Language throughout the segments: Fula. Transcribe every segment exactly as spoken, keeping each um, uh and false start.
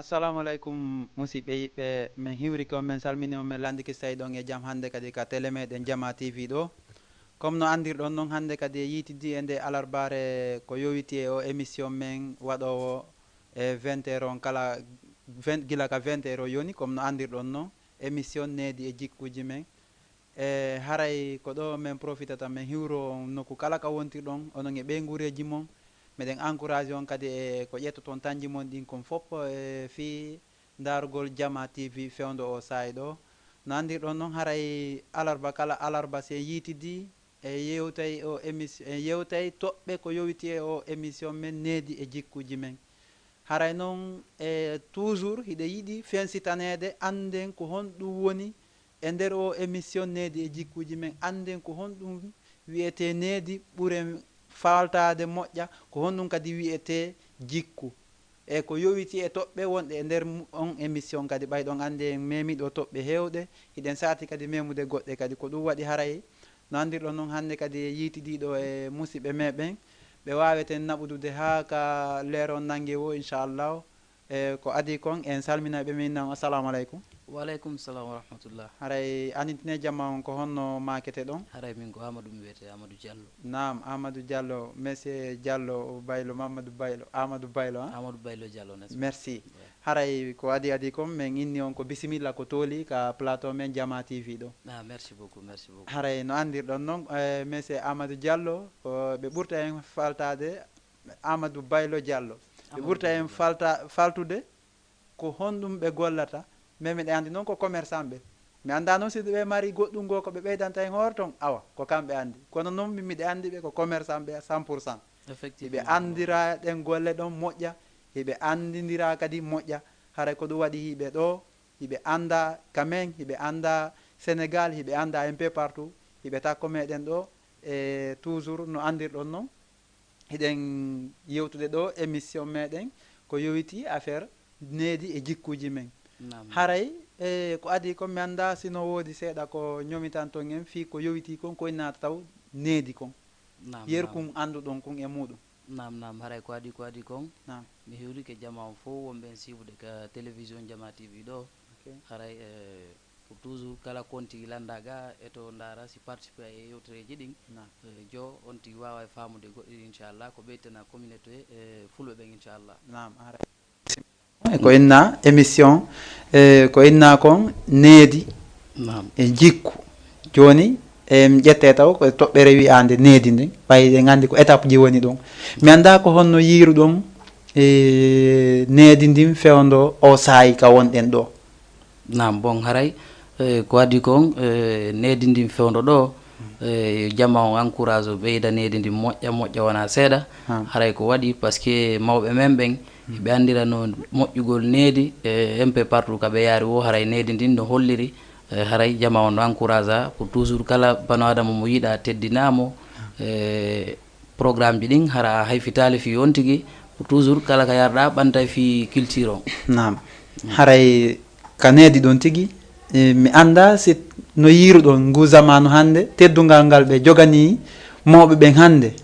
Assalamu aleykum, musidɓe yiɓɓe. Min hiwri ko min salmini on, min landiki so tawi ɗon e jam hannde kadi ka télé meɗen Jama T V ɗo. Comme no anndirɗon noon, hannde kadi e yiitidi e nde alarbaare ko yowiti e o émission men waɗoowo e vingt heures on kala, vingt, gila ka vingt heures o yoni, comme no anndirɗon noon, émission Needi e Jikkuuji men. E haray ko ɗo min profitata min hiwro on nokku kala ka wontirɗon, onon e ɓeynguureeji mon. Meɗen encouragé on kadi e ko ƴettoton tanji mon ɗin kon fof e fii ndaarugol Jama T V fewndo o saa'i ɗo. No anndirɗon noon, haray alarba kala alarba, si en yiitidi, e yewtay o émission, en yewtay toɓɓe ko yowiti e o émission men Needi e Jikkuuji men. Haray noon, e toujours hiɗen yiɗi fensitaneede, annden ko honɗum woni e nder o émission Needi e Jikkuuji men, annden ko honɗum wiyetee needi, ɓuren faaltaade moƴƴa, ko honɗum kadi wiyetee jikku. E ko yowiti e toɓɓe wonɗe e nder mu-, on émission kadi, ɓay ɗon anndi en memi ɗo toɓɓe heewɗe, hiɗen saati kadi memude goɗɗe kadi. Ko ɗum waɗi haray no anndirɗon noon, hannde kadi e yiitidiiɗo e musidɓe meɗen, ɓe waaweten naɓudude haa ka leero nannge wo, inchallahu. E ko adii kon, en salminay ɓe, min nan, assalamu aleykum. Wa aleykum salam wa rahmatullah. Haray annditine jama on, ko honno maakete ɗon? Haray min ko Amadou mi wiyetee, Amadou Diallo. Naam, Amadou Diallo, monsieur Diallo, Baylo, Mamadou Baylo, Amadou Baylo, hein? Amadou Baylo Diallo, n'est-ce pas? Merci. Ouais. Haray ko adii adii kon, min inni on ko bisimilla ko tooli ka plateau men Jama T V ɗo. Ah, merci beaucoup, merci beaucoup. Haray no anndirɗon noon, eh, monsieur Amadou Diallo, ko ɓe ɓurta en faltaade Amadou Baylo Diallo. Ɓe Amadou ɓurta en Baylo Diallo. Falta-, faltude ko honɗum ɓe gollata. Mais miɗen anndi noon ko commerçant ɓe. Mi anndaa noon si ɓe mari goɗɗum goo ko ɓe ɓeydanta en hoore ton. Awa, ko kamɓe anndi. Kono noon min miɗen anndi ɓe ko commerçant ɓe à cent pour cent. Effectivement. Hiɓe anndira ɗen golle ɗon moƴƴa, hiɓe anndindira kadi moƴƴa. Haray ko ɗum waɗi hiɓe ɗo, hiɓe annda ka men, hiɓe annda Sénégal, hiɓe annda un peu partout, hiɓe takko meɗen ɗo. E toujours no anndirɗon noon, hiɗen yewtude ɗo émission meɗen ko yowiti affaire needi e jikkuuji men. Naam. Haray, e, ko adii ko mi anndaa si no woodi seeɗa ko ñomitanton en fii ko yowiti kon, ko innaata taw needi kon. Naam, naam. Yeru kun annduɗon kun e muɗum. Naam, naam, haray ko adii, ko adii kon. Naam. Mi hiwrike jama on fof wonɓe en siibude ka télévision Jama T V ɗo. Ok. Haray, e, pour toujours kala kon tigi lannda ga e to ndaara si participe e yewtereeji ɗin. Naam. E, jo on tigi waawa e faamude goɗɗi, inchallah, ko ɓeytana communauté, e, fulɓe ɓen, inchallah. Naam, haray. E ko inna émission, e ko inna kon needi. Naam. E jikku. Jooni, en ƴette taw ko toɓɓere wi'aande needi ndin, ɓay en anndi ko étape ji woni ɗon. Mi anndaa ko honno yiiruɗon, e, needi ndin fewndo o saa'i ka wonɗen ɗo. Naam, bon, haray, e, ko adii kon, e, needi ndin fewndo ɗo, e, yo jama on encourage o ɓeyda needi ndin moƴƴa, moƴƴa wona seeɗa. Naam. Haray ko waɗi, parce que mawɓe men ɓen, ɓe anndirano moƴƴugol needi, e, un peu partout ka ɓe yaari wo, haray needi ndin no holliri, e, haray jama on no encourage a pour toujours kala bano adama mo yiɗa teddinamo, e, programme ji ɗin, hara a hayfitaali fii on tigi, pour toujours kala ka yarɗa ɓantay fii culture on. Naam. Haray ka needi ɗon tigi, e, mi anndaa si no yiiruɗon ngu zamaanu hannde, teddungal ngal ɓe joganii mawɓe ɓen hannde,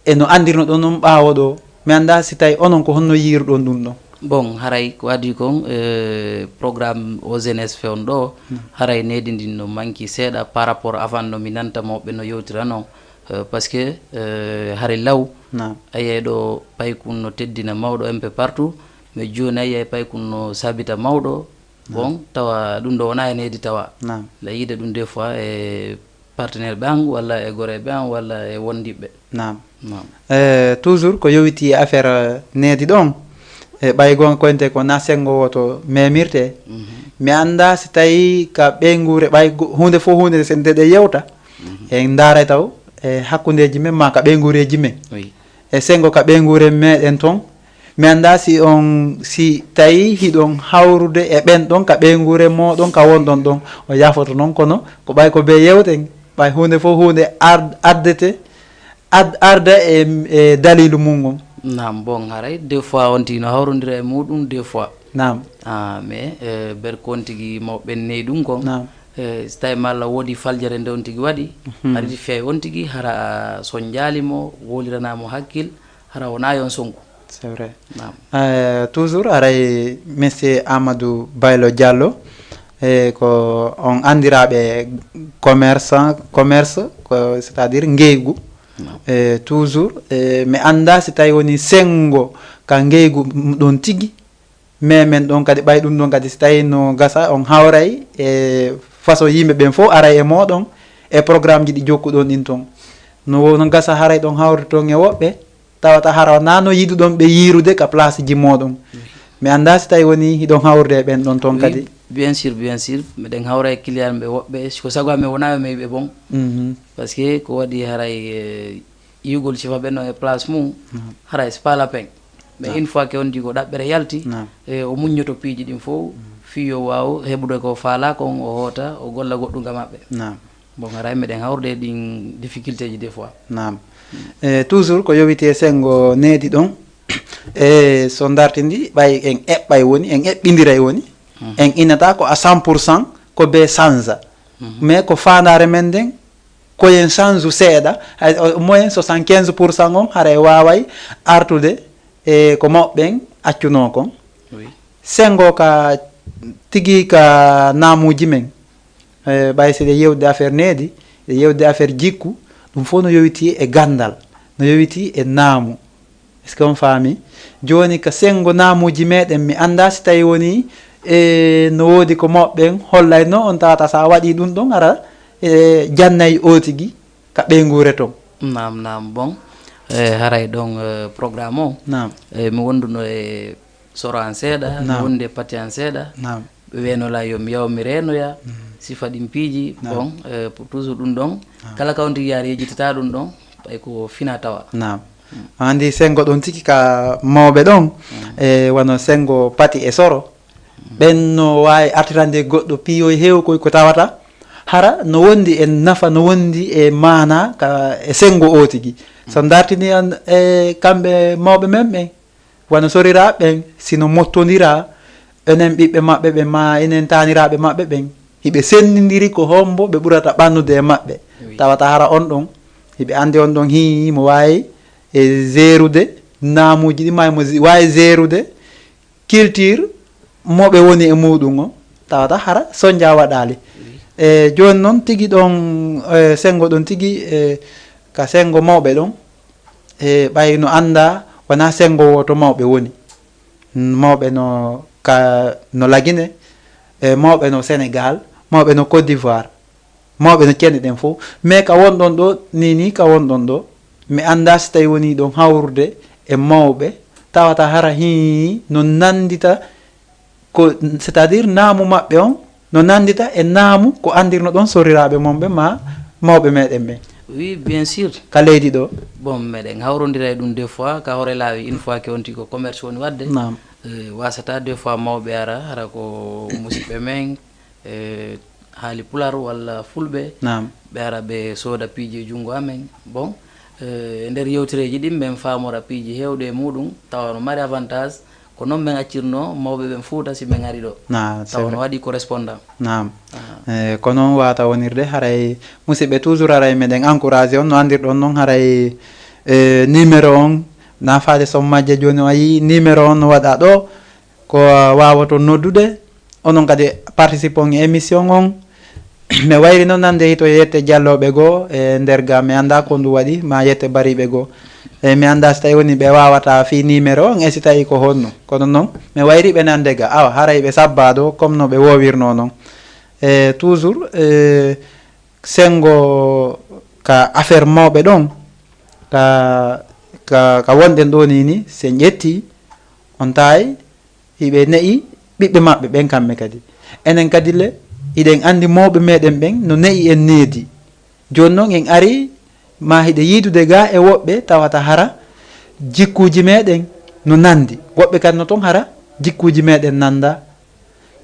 e no anndirnoɗon on ɓaawo ɗo, mi anndaa si tawi onon ko honno yiiruɗon ɗum ɗon. Bon, haray ko adii kon, e, programme o jeunesse fewndo ɗo, hmm, haray needi ndin no manki seeɗa par rapport avant no mi nanta mawɓe no yewtira non. Euh, parce que, euh, hari law, naam, a yiyay ɗo paykun no teddina mawɗo un peu partout, mais jooni a yiyay paykun no sabita mawɗo. Naam. Bon, tawa ɗum ɗo wonaa e needi tawa. Naam. La yiide ɗum des fois e partenaire ɓe an, walla e goreeɓe an, walla e wondiɓɓe. Naam. Naam. Eh, toujours ko yowiti e affaire, eh, needi ɗon, e ɓay gonga koynte ko na senngo wooto memirte. Mhm. Mi anndaa si tawi ka ɓeynguure ɓay go-, huunde fof huunde se nde ɗe yewta, mhm, en ndaaray taw e hakkundeeji men maa ka ɓeynguureeji men. Oui. E senngo ka ɓeynguure meɗen ton, mi anndaa si on, si tawi hiɗon hawrude e ɓen ɗon ka ɓeynguure mooɗon ka wonɗon ɗon, o yaafoto non, kono ko ɓay ko bee yewten, ɓay huunde fof huunde ard-, addete, ad-, arda e, e daliilu mum ngon. Naam, bon, haray des fois on tigi no hawrondira e muɗum des fois. Naam. Ah, mais, eh, ber kon tigi mawɓe neyi ɗum kon. Naam. Eh, si tawi malla woodi faljere nde on tigi waɗi, mhm, arti fiyay on tigi, hara a sonjaali mo, wowliranaa mo hakkil, hara wonaa yon sonku. C'est vrai. Naam. Euh, toujours aray monsieur Amadou Baylo Diallo, e ko on anndiraaɓe commerçant, commerce, ko c'est-à-dire ngeygu. Naam. E toujours, e mi annda si tawi woni senngo ka ngeygu ɗon tigi, mais men ɗon kadi ɓay ɗum ɗon kadi si tawi no gasa on hawray e façon yimɓe ɓen fof aray e moɗon e programme ji ɗi jokkuɗon ɗin ton, no wo- no gasa haray ɗon hawrude ton e woɓɓe tawata hara wonaa no yiɗuɗon ɓe yiirude ka place ji moɗon. Mi annda si tawi woni hiɗon hawrude e ɓen ɗon ton. Oui, kadi, bien sûr, bien sûr, miɗen hawra e client ɓe woɓɓe, ko sago amen wonaa yo mi ɓe bon. Mhm. Parce que ko waɗi haray, eh, yi'ugol sifa ɓen ɗon e place mum, haray c'est pas la peine. Mais une fois que on dit ko ɗaɓɓere yalti, e o muññoto piiji ɗin fof, fii yo waaw heɓude ko faalaa kon, o hoota, o golla goɗɗum ka maɓɓe. Naam. Bon, haray meɗen hawrude e ɗin difficulté ji des fois. Naam. E toujours ko yowiti e senngo needi ɗon, e so dartindi ɓay en eɓɓay woni, en eɓɓindiray woni, en inata ko à cent pour cent ko be sanza. Mais ko faandaare men nden, ko en sanzu seeɗa, hay o moyen soixante-quinze pour cent on haray waaway artude e ko mawɓe ɓen accunoo kon. Oui. Senngo ka tigi ka naamuuji men, e ɓay si ɗe yewde affaire needi, ɗe yewde affaire jikku, ɗum fof no yowiti e ganndal, no yowiti e naamu. Est-ce que on faami? Jooni ka senngo naamuuji meɗen, mi annda si tawi woni e no woodi ko mawɓe ɓen hollayno on tawata sa waɗi ɗum ɗon ara e jannay ootigi ka ɓeynguure ton. Naam, naam, bon. E haray ɗon, e, programme o. Naam. E mi wonduno e soro an seeɗa, mi Naam. wondi e pati an seeɗa. Naam. Ɓe weenolaa yo mi yaw mi reenoya, sifa ɗin piiji, Naam. bon, e, pour toujours ɗum ɗon. Naam. Kala ka on tigi yaari yejjitata ɗum ɗon, ɓay ko fina tawa. Naam. A anndi senngo ɗon tigi ka mawɓe ɗon, e wano senngo pati e soro, ɓen no waawi artirande goɗɗo piiyoy heew koy ko tawata, hara no wondi e nafa, no wondi e maana ka e senngo o tigi. So dartini an e kamɓe mawɓe men ɓen, wano soriraaɓe ɓen, si no mottondira, enen ɓiɓɓe maɓɓe ɓen, ma enen taaniraaɓe maɓɓe ɓen, hiɓe senndindiri ko hombo ɓe ɓurata ɓannude e maɓɓe. Oui. Tawata hara on ɗon, hiɓe anndi on ɗon hii mo waawi e zeerude naamuuji ɗi, ma mo zi- waawi zeerude culture mo ɓe woni e muuɗum o, tawata hara sonja waɗaali. Oui. E jooni noon tigi ɗon, e senngo ɗon tigi, e ka senngo mawɓe ɗon, e ɓay no annda wonaa senngo wooto mawɓe woni. Mawɓe no ka, no Lagine, e mawɓe no Sénégal, mawɓe no Côte d'Ivoire, mawɓe no cenɗe ɗen fof. Mais ka wonɗon ɗo, ni, ni ka wonɗon ɗo, mi annda si tawi woni ɗon hawrude e mawɓe, tawata hara hii no nanndita ko, c'est-à-dire naamu maɓɓe on, no nanndita e naamu ko anndirno ɗon soriraaɓe mon ɓe ma mawɓe meɗen ɓen. Oui, bien sûr. Ka leydi ɗo. Bon, meɗen hawrondira e ɗum des fois, ka hoore laawi, une fois que on tigi ko commerce woni waɗde. Naam. Eh, wasata des fois mawɓe ara, hara ko musidɓe men, eh, haali pular walla fulɓe. Naam. Ɓe ara ɓe sooda piiji e junngo amen. Bon, eh, e nder yewtereeji ɗin, men faamora piiji heewɗi e muɗum, tawa no mari avantage. Ko noon men accirno mawɓe ɓen Fuuta si men ari ɗo. Ah, c'est Tawa no vrai. Waɗi correspondant. Naam. Ah. Eh, ko noon wata wonirde, haray musidɓe, toujours haray meɗen encouragé on, no anndirɗon noon, haray, eh, numéro on, na faade som majje jooni, o a yii numéro on no waɗa ɗo, ko waawoton noddude, onon kadi participon e émission on. Mi wayri noon nande hito yette jallooɓe goo e nder ga, mi annda ko ndu waɗi, ma yette bariiɓe goo. E mi annda si tawi woni ɓe waawata fii numéro on, e si tawi ko honno. Kono noon, mi wayri ɓe nande ga. Awa, haray ɓe sabba ɗo, comme no ɓe woowirno noon. E toujours, e senngo ka affaire mawɓe ɗon, ka, ka, ka wonɗen ɗo ni, ni, si en ƴetti, on tawi hiɓe ne'i ɓiɓɓe maɓɓe ɓen kamɓe kadi. Enen kadi le, hiɗen anndi mawɓe meɗen ɓen no ne'i en needi. Jooni noon en ari ma hiɗe yiidude ga e woɓɓe tawata hara jikkuuji meɗen no nandi. Woɓɓe kadi no toon hara jikkuuji meɗen nanda.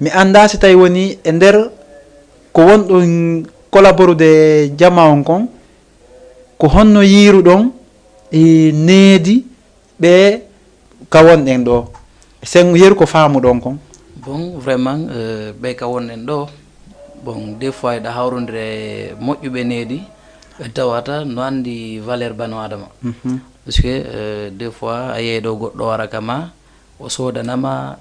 Mi annda si tawi woni e nder ko wonɗon collaborude e jama on kon, ko honno yiiruɗon e needi ɓe ka wonɗen ɗo? Sen yeru ko faamuɗon kon. Bon, vraiment, euh, ɓe ka wonɗen ɗo, bon, des fois eɗa hawrondira e moƴƴuɓe needi, Ɓe tawata no anndi valeur bano adama. Mhm. Parce que euh, des fois a yeeyi ɗo goɗɗo wara kama, o soodanama,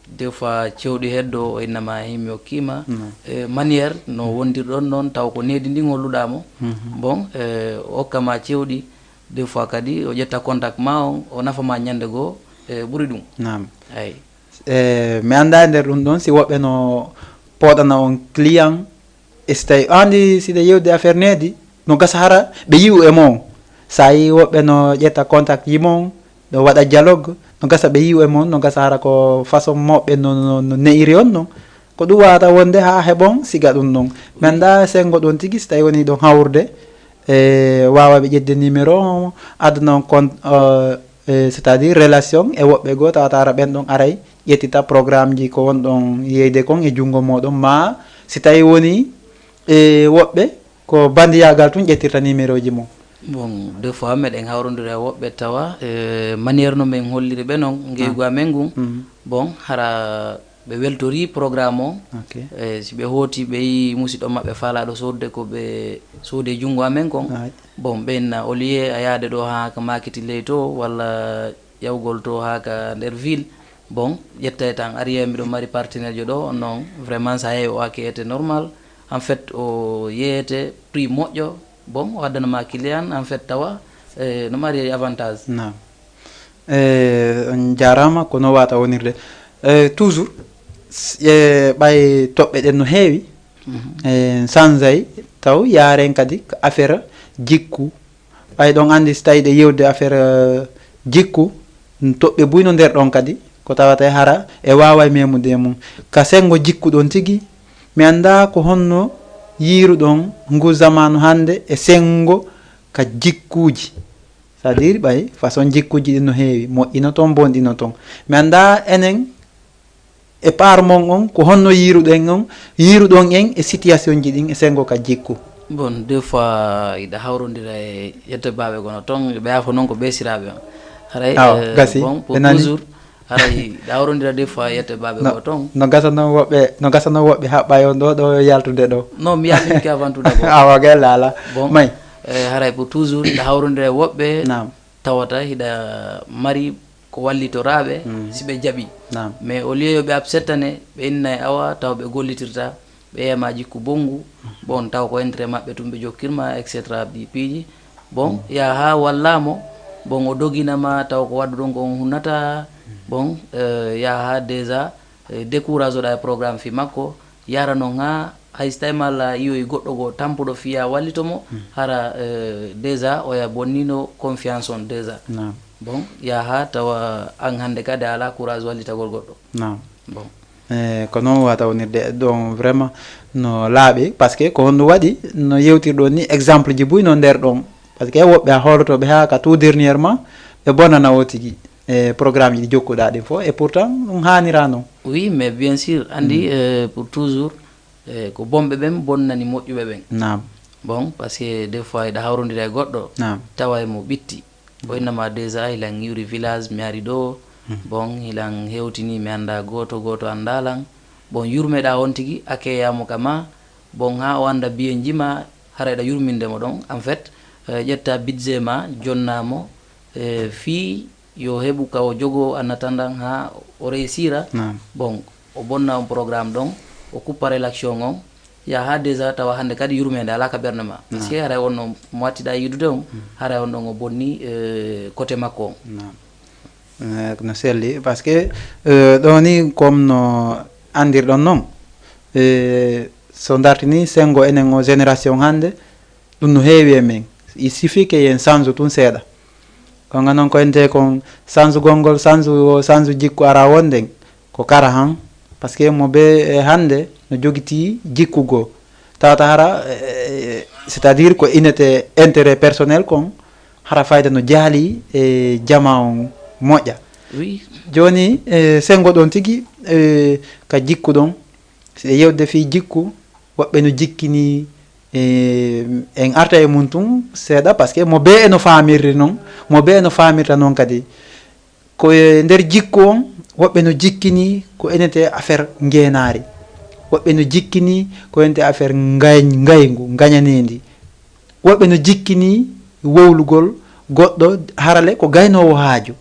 des fois cewɗi heddo o innama himmi okkima. Mm. Eh, manière no wondirɗon noon taw ko needi ndi ngolluɗamo. Mhm. Bon, eh, o okkama cewɗi, des fois kadi o ƴetta contact ma on, o nafama ñande goo, eh, ɓuri ɗum. Naam. Ay. Eh, mi annda e nder ɗum ɗon si woɓɓe no pooɗana on client, e si tawi andi si ɗe yewde affaire needi, no gasa hara ɓe yi'u e mon. Sa yi woɓɓe no ƴetta contact yi mon, no waɗa dialogue, no gasa ɓe yi'u e mon, no gasa hara ko façon moɓɓe no, no, no ne'iri on non. Ko ɗum wawata wonde ha heɓon siga ɗum ɗon. Mi annda sengo ɗon tigi si tawi woni ɗon hawrude, e wawa ɓe ƴetde numéro o, adana on compte, euh, e c'est-à-dire relation e woɓɓe goo tawata ara ɓen ɗon aray ƴettita programme ji ko won ɗon yeyde kon e junngo moɗon, ma si tawi woni e woɓɓe ko bandiyagal tun ƴettirta numéro ji mon. Bon, des fois meɗen hawrondira e woɓɓe tawa e manière no min holliri ɓe non ngeygu amen ngun. Mm. Bon, hara ɓe weltori programme o. Ok. E si ɓe hooti ɓe yi musiɗɗo maɓɓe faalaɗo sodde ko ɓe soodi e junngo amen kon. Right. Bon, ɓe inna au lieu a yaade ɗo ha ka makiti ley to walla ƴawgol to ha ka nder ville. Bon, ƴettay tan ari miɗo mari partenaire jo ɗo on non, vraiment sa yeeyi o aki ete normal. En fait o yeeyete prix moƴƴo. Bon, o addanama client en fait tawa e no mari avantage. Naam. E on jarama ko no wata wonirde. E toujours s- e ɓay toɓɓe ɗen no heewi. Mhm. E sanzay taw yaren kadi ko affaire jikku. Ɓay ɗon andi si tawi ɗe yewde affaire, euh, jikku, n- toɓɓe buy no nder ɗon kadi ko tawata e hara e wawa e memude e mum ka sengo jikku ɗon tigi. Mi annda ko honno yiiruɗon ngu zamanu hannde e senngo ka jikkuuji. C'est-à-dire ɓay façon jikkuuji ɗin no heewi, moƴƴino ton, bonɗino ton. Mi annda enen e part mon on ko honno yiiruɗen on, yiiruɗon en e situation ji ɗin e senngo ka jikku. Bon, des fois iɗa hawrondira e yetto baɓe gono ton ɓe yaafo noon ko ɓe siraɓe on. Haray awa eh, gasi bon, pour ɓe nani toujours haray ɗa hawrondira des fois yetto baɓe no, go ton. No gasa noon woɓɓe no gasa noon woɓɓe haɓɓa on ɗo ɗo yaltude ɗo. Non, mi yaltinki avant tout d'abord. Awa gay laala. Bon, may eh, haray pour toujours ɗa hawrondira e woɓɓe. Naam. Tawata hiɗa mari ko wallitoraaɓe si ɓe jaɓi. Naam. Mais au lieu yo ɓe acceptane ɓe inna e awa taw ɓe gollitirta, ɓe yema jikku bonngu. Bon, taw ko intérêt maɓɓe tun ɓe jokkirma, et cetera ɗi piiji. Bon, yaha ha wallamo. Bon, o doginama taw ko waɗuɗon ko on hunnata. Bon, eh, yaha ha déjà eh, décourage oɗa e programme fi makko, yara non ha hay so tawi malla yiyoyi goɗɗo goo tampuɗo fiya wallito mo. Hara eh, déjà oya bonnino confiance on déjà. Naam. Bon, yaha tawa an hannde kadi a ala courage wallitagol goɗɗo. Naam. Bon. Eh, ko noon wata wonirde ɗon vraiment no laaɓi parce que ko honɗum waɗi no yewtirɗon ni exemple ji buy no nder ɗon. Parce que woɓɓe a hoolotoɓe ha ka tout dernièrement ɓe bonana o tigi e programme ji ɗi jokkuɗa ɗin fof et pourtant ɗum hanira noon. Oui, mais bien sûr andi eh, pour toujours eh, ko bonɓe ɓen bonnani moƴƴuɓe ɓen. Naam. Bon, parce que des fois eɗa hawrondira e goɗɗo. Naam. Tawa emo ɓitti o innama déjà hilan yuri village mi ari ɗo. Bon, hilan hewtini mi anda goto goto andalan. Bon, yurmeɗa on tigi akeyamo kama. Bon, ha o anda biyenji ma hara eɗa yurminde mo ɗon en fait. Eh, ƴetta budget ma jonnamo eh, fii yo heɓu ka o jogo annatandan ha o réussira. Naam. Bon, o bonna on programme ɗon, o kuppa relaxion on. Yaha déjà tawa hannde kadi yurmede ala ka ɓernde ma parce que haray on no mo wattiɗa yidude on. Haray on ɗon o bonni eh, côté makko on. Naam. Eh, no selli parce que eh, ɗo ni comme no andirɗon noon eh, so dartini sengo enen o génération hannde. Ɗum no heewi e men. Il suffit que yen change tun seeɗa. Ko nga noon ko ente kon change gongol change o change jikku ara wonden ko kara han. Parce que mo be eh, hannde no jogiti jikku goo tawata hara eh, c'est-à-dire ko inete intérêt personnel kon hara fayda no jaali e jama on moƴƴa. Oui. Joni eh, sengo ɗon tigi eh, ka jikku ɗon si ɗe yewde fii jikku woɓɓe no jikkini eh, en arta e mum tun seeɗa parce que mo be eno faamirri noon mo be eno faamirta noon kadi ko e nder jikku on woɓɓe no jikkini ko enete affaire ngeenaari woɓɓe no jikkini ko enete affaire ngayngu ngañaneendi. Woɓɓe no jikkini wowlugol goɗɗo harale ko gaynoowo haaju.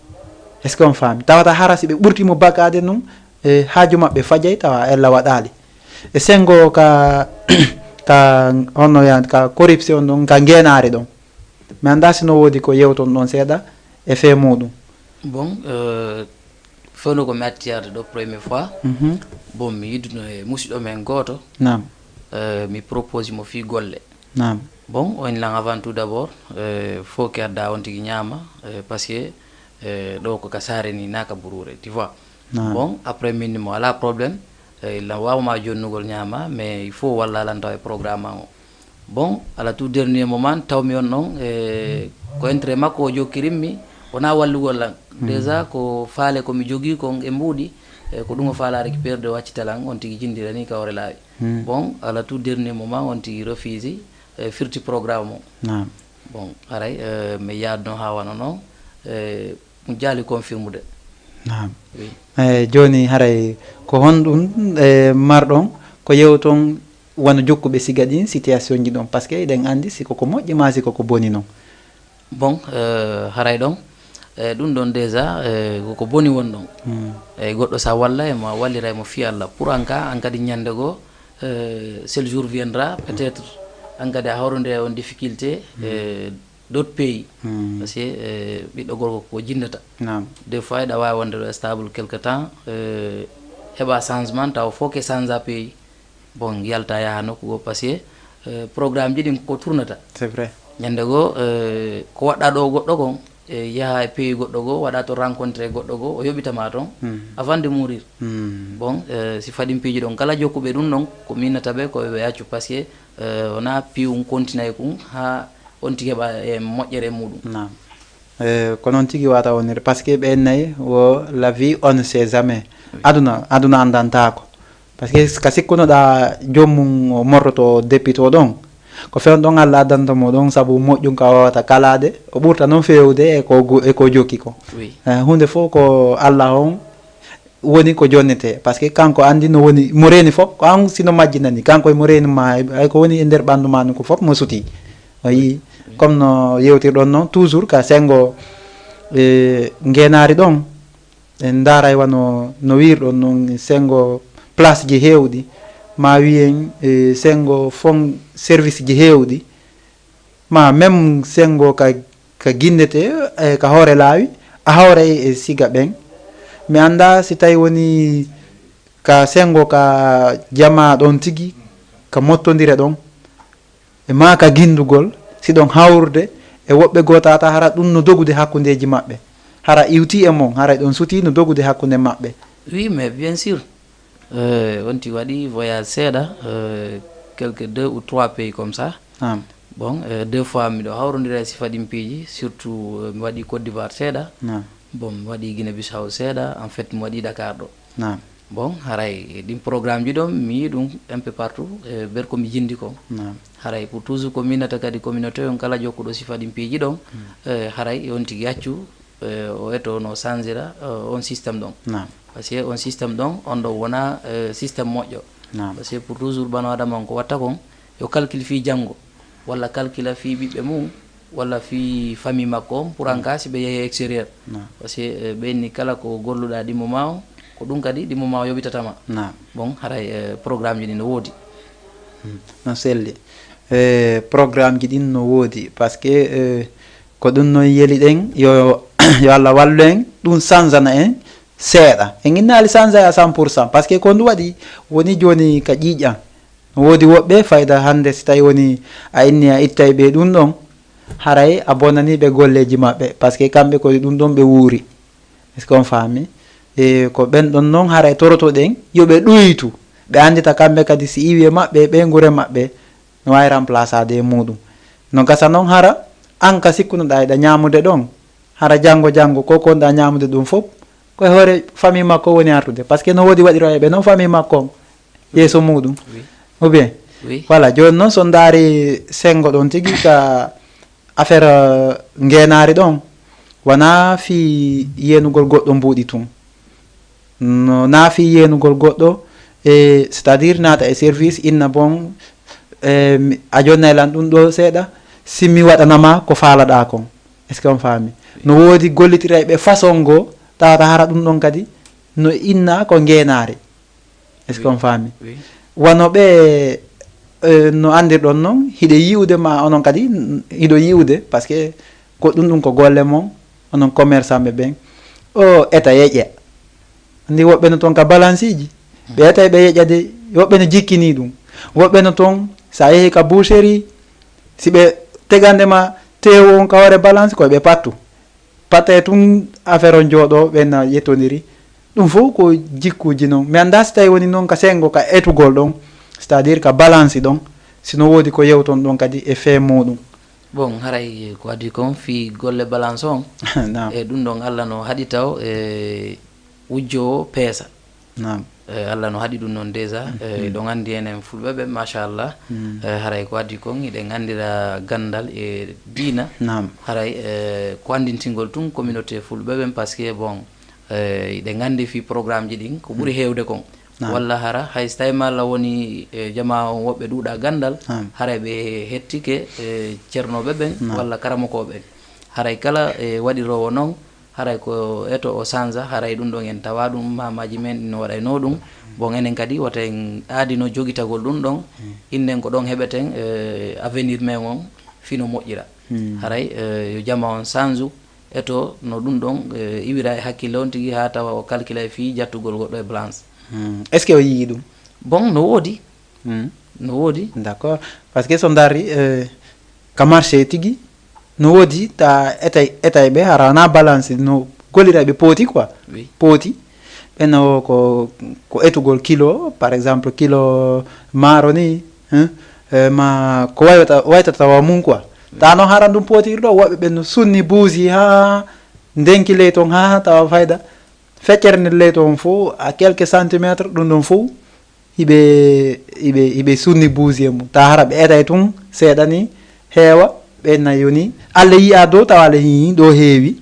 Est-ce que on faami? Tawata hara si ɓe ɓurti mo bakaade nun, e haaju maɓɓe fajay tawa ella waɗaali. E sengo ka, ka honno wiyan, ka corruption ɗon, ka ngeenaari ɗon. Mi anndaa si no woodi ko yewton ɗon seeɗa e fee muuɗum. Bon, euh, fewndo ko mi atti yarde ɗo première fois. Mhm. Bon, mi yidduno e musidɗo men gooto. Naam. Euh, mi propose mo fii golle. Naam. Bon, on lan avant tout d'abord, euh, faut que adda on tigi ñaama, euh, parce que euh, ɗo ko ka saare ni, na ka buruure, tu vois. Naam. Bon, après min mo ala problème, euh, il la wawa ma jonnugol ñaama, mais il faut walla lan taw e programme an o. Bon, à la tout dernier moment, tawmi on ɗon, euh, ko intérêt makko o jokkirimmi, wona wallugol lan. Déjà, ko faale ko mi jogii kon e mbuuɗi, euh, ko ɗum o faala récupérer de waccita lan, on tigi jindira ni ka hoore laawi. Hmm. Bon, à la tout dernier moment, on tigi refuse, euh, firti programme o. Naam. Bon, haray, euh, mi yaadno haa wano noon, euh, ɗum jaali confirmude. Naam. Oui. E jooni haray ko honɗum e marɗon ko yewton wano jokkuɓe siga ɗin situation ji ɗon, parce que eɗen anndi si koko moƴƴi ma si koko boni non. Bon, euh, haray ɗon, e ɗum ɗon déjà, euh, koko boni won ɗon. Hmm. E goɗɗo sa walla e ma wallira e mo fii Allah. Pour an ka, an kadi ñande goo, euh, seul jour viendra, peut-être an kadi a hawrondira e on difficulté, euh, d'autres pays. Hmm. Parce que euh, ɓiɗɗo gorko ko jindata. Naam. Des fois eɗa waawi wonde ɗo stable quelque temps, euh, heɓa changement tawa fof ke change a pays. Bon, yalta yaha nokku goo parce que euh, programme ji ɗin ko tournata. C'est vrai. Ñande goo, euh, ko waɗɗa ɗo goɗɗo kon, e yaha e pays goɗɗo goo, waɗa to rencontré goɗɗo goo, o yoɓitama ton Hmm. Avant de mourir. Hmm. Bon, euh, si faɗin piiji ɗon kala jokkuɓe ɗum ɗon, ko minnata ɓe ko ɓe accu parce que euh, wona piiwum continue kun ha on tigi heɓa e moƴƴere muɗum. Naam. Eh, ko noon tigi wata wonir parce que ɓen nayi wo la vie on ne sait jamais. Aduna aduna andantaako. Parce que ka sikkunoɗa jommum o mortoto depito ɗon, ko fewn ɗon Allah addanta mo ɗon sabu moƴƴum ka wawata kalaade, o ɓurta noon fewde e ko gu- e ko jokki ko. Oui. Eh, hunde fof ko Allah on woni ko jonnete parce que kanko andi no woni mo reeni fof, ko an sino majjinani kanko e mo reeni ma, ay ko woni e nder ɓandu ma ko fof mo suti. O yii comme no yewtirɗon noon toujours ka sengo e ngenaari ɗon. En ndaaray wano no wiirɗon noon sengo place ji heewɗi, ma wiyen e sengo fon service ji heewɗi, ma même sengo ka ka gindete e ka hoore laawi, a hawray e siga ɓen. Mi annda si tawi woni ka sengo ka jama ɗon tigi ka mottondire ɗon e ma ka gindugol si ɗon hawrude e woɓɓe goo tata hara ɗum no dogude hakkundeji maɓɓe, hara iwti e mon hara ɗon suti no dogude hakkunde maɓɓe. Oui, mais bien sûr. Euh, on ti waɗi voyage seeɗa, euh, quelques deux ou trois pays comme ça. Naam. Bon, euh, deux fois miɗo hawrondira e sifa ɗin piiji, surtout euh, mi waɗi Côte d'Ivoire seeɗa. Naam. Bon, mi waɗi Guinée Bissau seeɗa, en fait mi waɗi Dakar ɗo. Naam. Bon, haray ɗin programme ji ɗon mi yi ɗum un peu partout, euh, ber ko mi jindi ko. Naam. Haray pour toujours ko minata kadi communauté on kala jokkuɗo sifa ɗin piiji ɗon, euh, haray on tigi accu euh, o eto no sangira euh, on système ɗon. Naam. Parce que on système ɗon on ɗo wona euh, système moƴƴo. Naam. Parce que pour toujours bano adama on ko watta kon yo calcul fii janngo walla calcula fii ɓiɓɓe mum walla fii famille makko on pour en cas si ɓe yehi extérieur. Naam. Parce que euh, ɓenni kala ko golluɗa ɗimmo ma on ko ɗum kadi ɗimmo ma o yoɓitatama. Naam. Bon, haray euh, programme ji ɗi no woodi. No selli. E programme ji ɗin no woodi parce que euh, ko ɗum noon yeli ɗen yo yo Allah wallu en ɗum sanzana en seeɗa. En innaali sanza à cent pour cent parce que ko ndu waɗi woni jooni ka ƴiiƴan. No woodi woɓɓe fayda hannde si tawi woni a inni a ittay ɓe ɗum ɗon haray a bonani ɓe golleji maɓɓe parce que kamɓe ko ɗum ɗon ɓe wuuri. Est-ce que on faami? E ko ɓen ɗon noon haray torotoɗen yo ɓe ɗuytu ɓe anndita kamɓe kadi si iwi e maɓɓe e ɓeynguure maɓɓe no waawi remplaçade e muɗum. No gasa noon hara an ka sikkunoɗa eɗa ñaamude ɗon hara janngo janngo ko konɗa ñaamude ɗum fof koye hoore famille makko woni artude parce que no woodi waɗiroyeɓe noon famille makko on yeeso muɗum. Oui. Ou bien Oui. Voilà, jooni noon so ndaari senngo ɗon tigi ka affaire euh, ngeenaari ɗon wonaa fii yeenugol goɗɗo mbuuɗi tun no naa fii yeenugol goɗɗo e c'est à dire naata e service inna bon e, mi- a jonnay lan ɗum ɗo seeɗa Si mi waɗanama ko faalaɗa kon. Est-ce que on faami? No woodi gollitirayɓe façon goo, tawata hara ɗum ɗon kadi no inna ko ngeenaare. Est-ce que on faami? Wano ɓe, eh, no anndirɗon non, hiɗe yi'ude ma onon kadi, hiɗo yi'ude, parce que ko ɗum ɗum ko golle mon, onon commerçant ɓe ɓen. O eta yeƴƴa. Anndi woɓɓe no ton ka balansiji. Ɓe etay ɓe yeƴƴa de, woɓɓe no jikkini ɗum. Woɓɓe no ton, sa yehi ka boucherie, si ɓe tegande ma teewu on ka hoore balance, koye ɓe pattu. Patay tun affaire on jooɗo, ɓen na yettondiri. Ɗum fof ko jikkuji non. Mi annda si tawi woni non ka sengo, ka etugol ɗon, c'est-à-dire ka balance ɗon, si no woodi ko yewton ɗon kadi e fee muɗum. Bon, haray ko adii kon fii golle balance on. Naam. E ɗum ɗon Allah no haɗi taw e wujjoowo peesa. Naam. E Allah no haɗi ɗum noon déjà. E ɗon anndi enen fulɓe ɓe, machallah. E haray ko adii kon, hiɗen anndira ganndal e diina. Naam. Haray e ko anndintingol tun communauté fulɓe ɓen, parce que bon, e hiɗen anndi fii programme ji ɗin, ko ɓuri heewde kon. Naam. Walla hara, hay so tawi ma Allah woni e jamaa on woɓɓe ɗuuɗa ganndal, Naam. haray ɓe hettike e cernooɓe ɓen Naam. walla karamokooɓe ɓen. Haray kala e waɗiroowo noon, haray ko eto o sanza, haray ɗum ɗon en tawa ɗum, maamaji men no waɗayno ɗum. Bon, enen kadi wata en aadino jogitagol ɗum ɗon, innen ko ɗon heɓeten e avenir men on fino moƴƴira. Haray e yo jama on sanzu, eto no ɗum ɗon e iwira e hakkille on tigi haa tawa o calculay fii jattugol goɗɗo e balance. Hmm. Est-ce que o yii ɗum? Bon, no woodi. Hmm. No woodi. D'accord. Parce que so ndaari e ka marché tigi, no woodi ta etay, etay ɓe hara na balance no gollira ɓe pooti quoi. Oui. Pooti. Ɓen o ko, ko etugol kilo, par exemple, kilo maaro ni, hein, e ma ko wayata, waytata tawa mum quoi. Ta no hara ɗum pootirɗo, woɓɓe ɓen no sunni buusi haa ndenki ley ton haa tawa fayda. Feccere nden ley ton fof, à quelques centimètres, ɗum ɗon fof, hiɓe, hiɓe, hiɓe sunni buusi e mum. Ta hara ɓe etay tun, seeɗa ni, heewa, ɓe na yoni. Allah yi'a dow, tawa Allah yi'i ɗo heewi.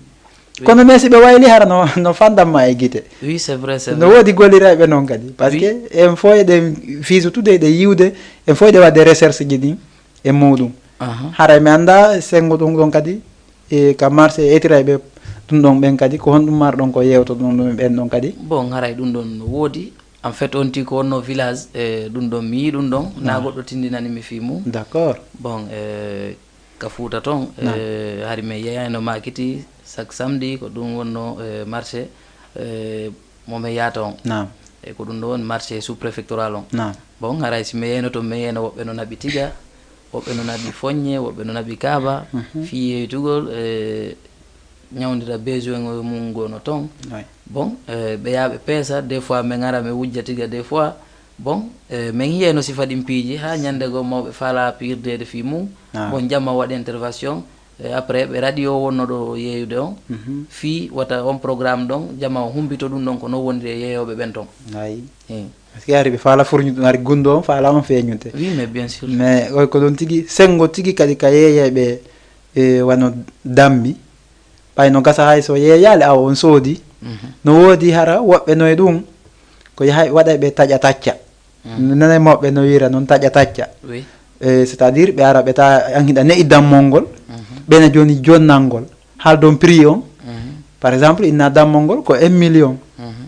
Oui. Kono mais si ɓe wayli hara no, no fandamma e gite. Oui, c'est vrai, c'est No vrai. woodi gollirayɓe noon kadi. Parce Oui. que en fof eɗen fiiso tude, eɗen yiwde, en fof eɗen waɗde recherche ji ɗin e muɗum. Aha. Haray mi annda sengo ɗum ɗon kadi, e ka marché e etirayɓe ɗum ɗon ɓen kadi, ko honɗum marɗon ko yewtoɗon ɗum ɓen ɗon kadi? Bon, haray ɗum ɗon no woodi. En fait, on tigi ko wonno village, e ɗum ɗon mi yii ɗum ɗon, na Ah. goɗɗo tindinani mi fii mum. D'accord. Bon, e ka Fuuta ton, Naam. e hari mi yeyayno maakiti, chaque samedi ko ɗum wonno e marché, e mo mi yaata on. Naam. E ko ɗum ɗo woni marché sous-préfectoral on. Naam. Bon, haray si mi yeyno ton, mi yeyno woɓɓe no naɓi tiga, woɓɓe no naɓi foññe, woɓɓe no naɓi kaaba, Mhm. fii yeytugol, e ñawndira besoin o mum ngo no ton. Oui. Bon, e ɓe yaa ɓe peesa, des fois mi ngara mi wujja tiga, des fois. Bon, e min yiyayno sifa ɗin piiji, haa ñannde goo mawɓe faala piirdeede fii mum. Ah. Bon, jamma waɗi intervention, e après ɓe radio wonno ɗo yeeyude on, Mhm. fii wata on programme ɗon, jamma o humpito ɗum ɗon ko non woniri e yeeyooɓe ɓen ton. Ayi. Eh. Parce que hari ɓe faala furñude ɗum, hari gunndo on faala on feeñude. Oui, mais bien sûr. Mais oy ko ɗon tigi, senngo tigi kadi ka yeeyayɓe, e, wano dammi, ɓay no gasa hay so yeeyaali awa on soodi. Mhm. No woodi hara woɓɓe no e ɗum, ko yahay waɗay ɓe taƴa tacca. Mhm. Nanay mawɓe no wiira noon taƴa tacca. Oui. E, c'est-à-dire ɓe ara ɓe ta an hiɗa ne'i dammol ngol, Mhm. ɓena jooni jonnal ngol, haal ɗon prix on. Mhm. Par exemple, inna dammol ngol ko un million. Mhm.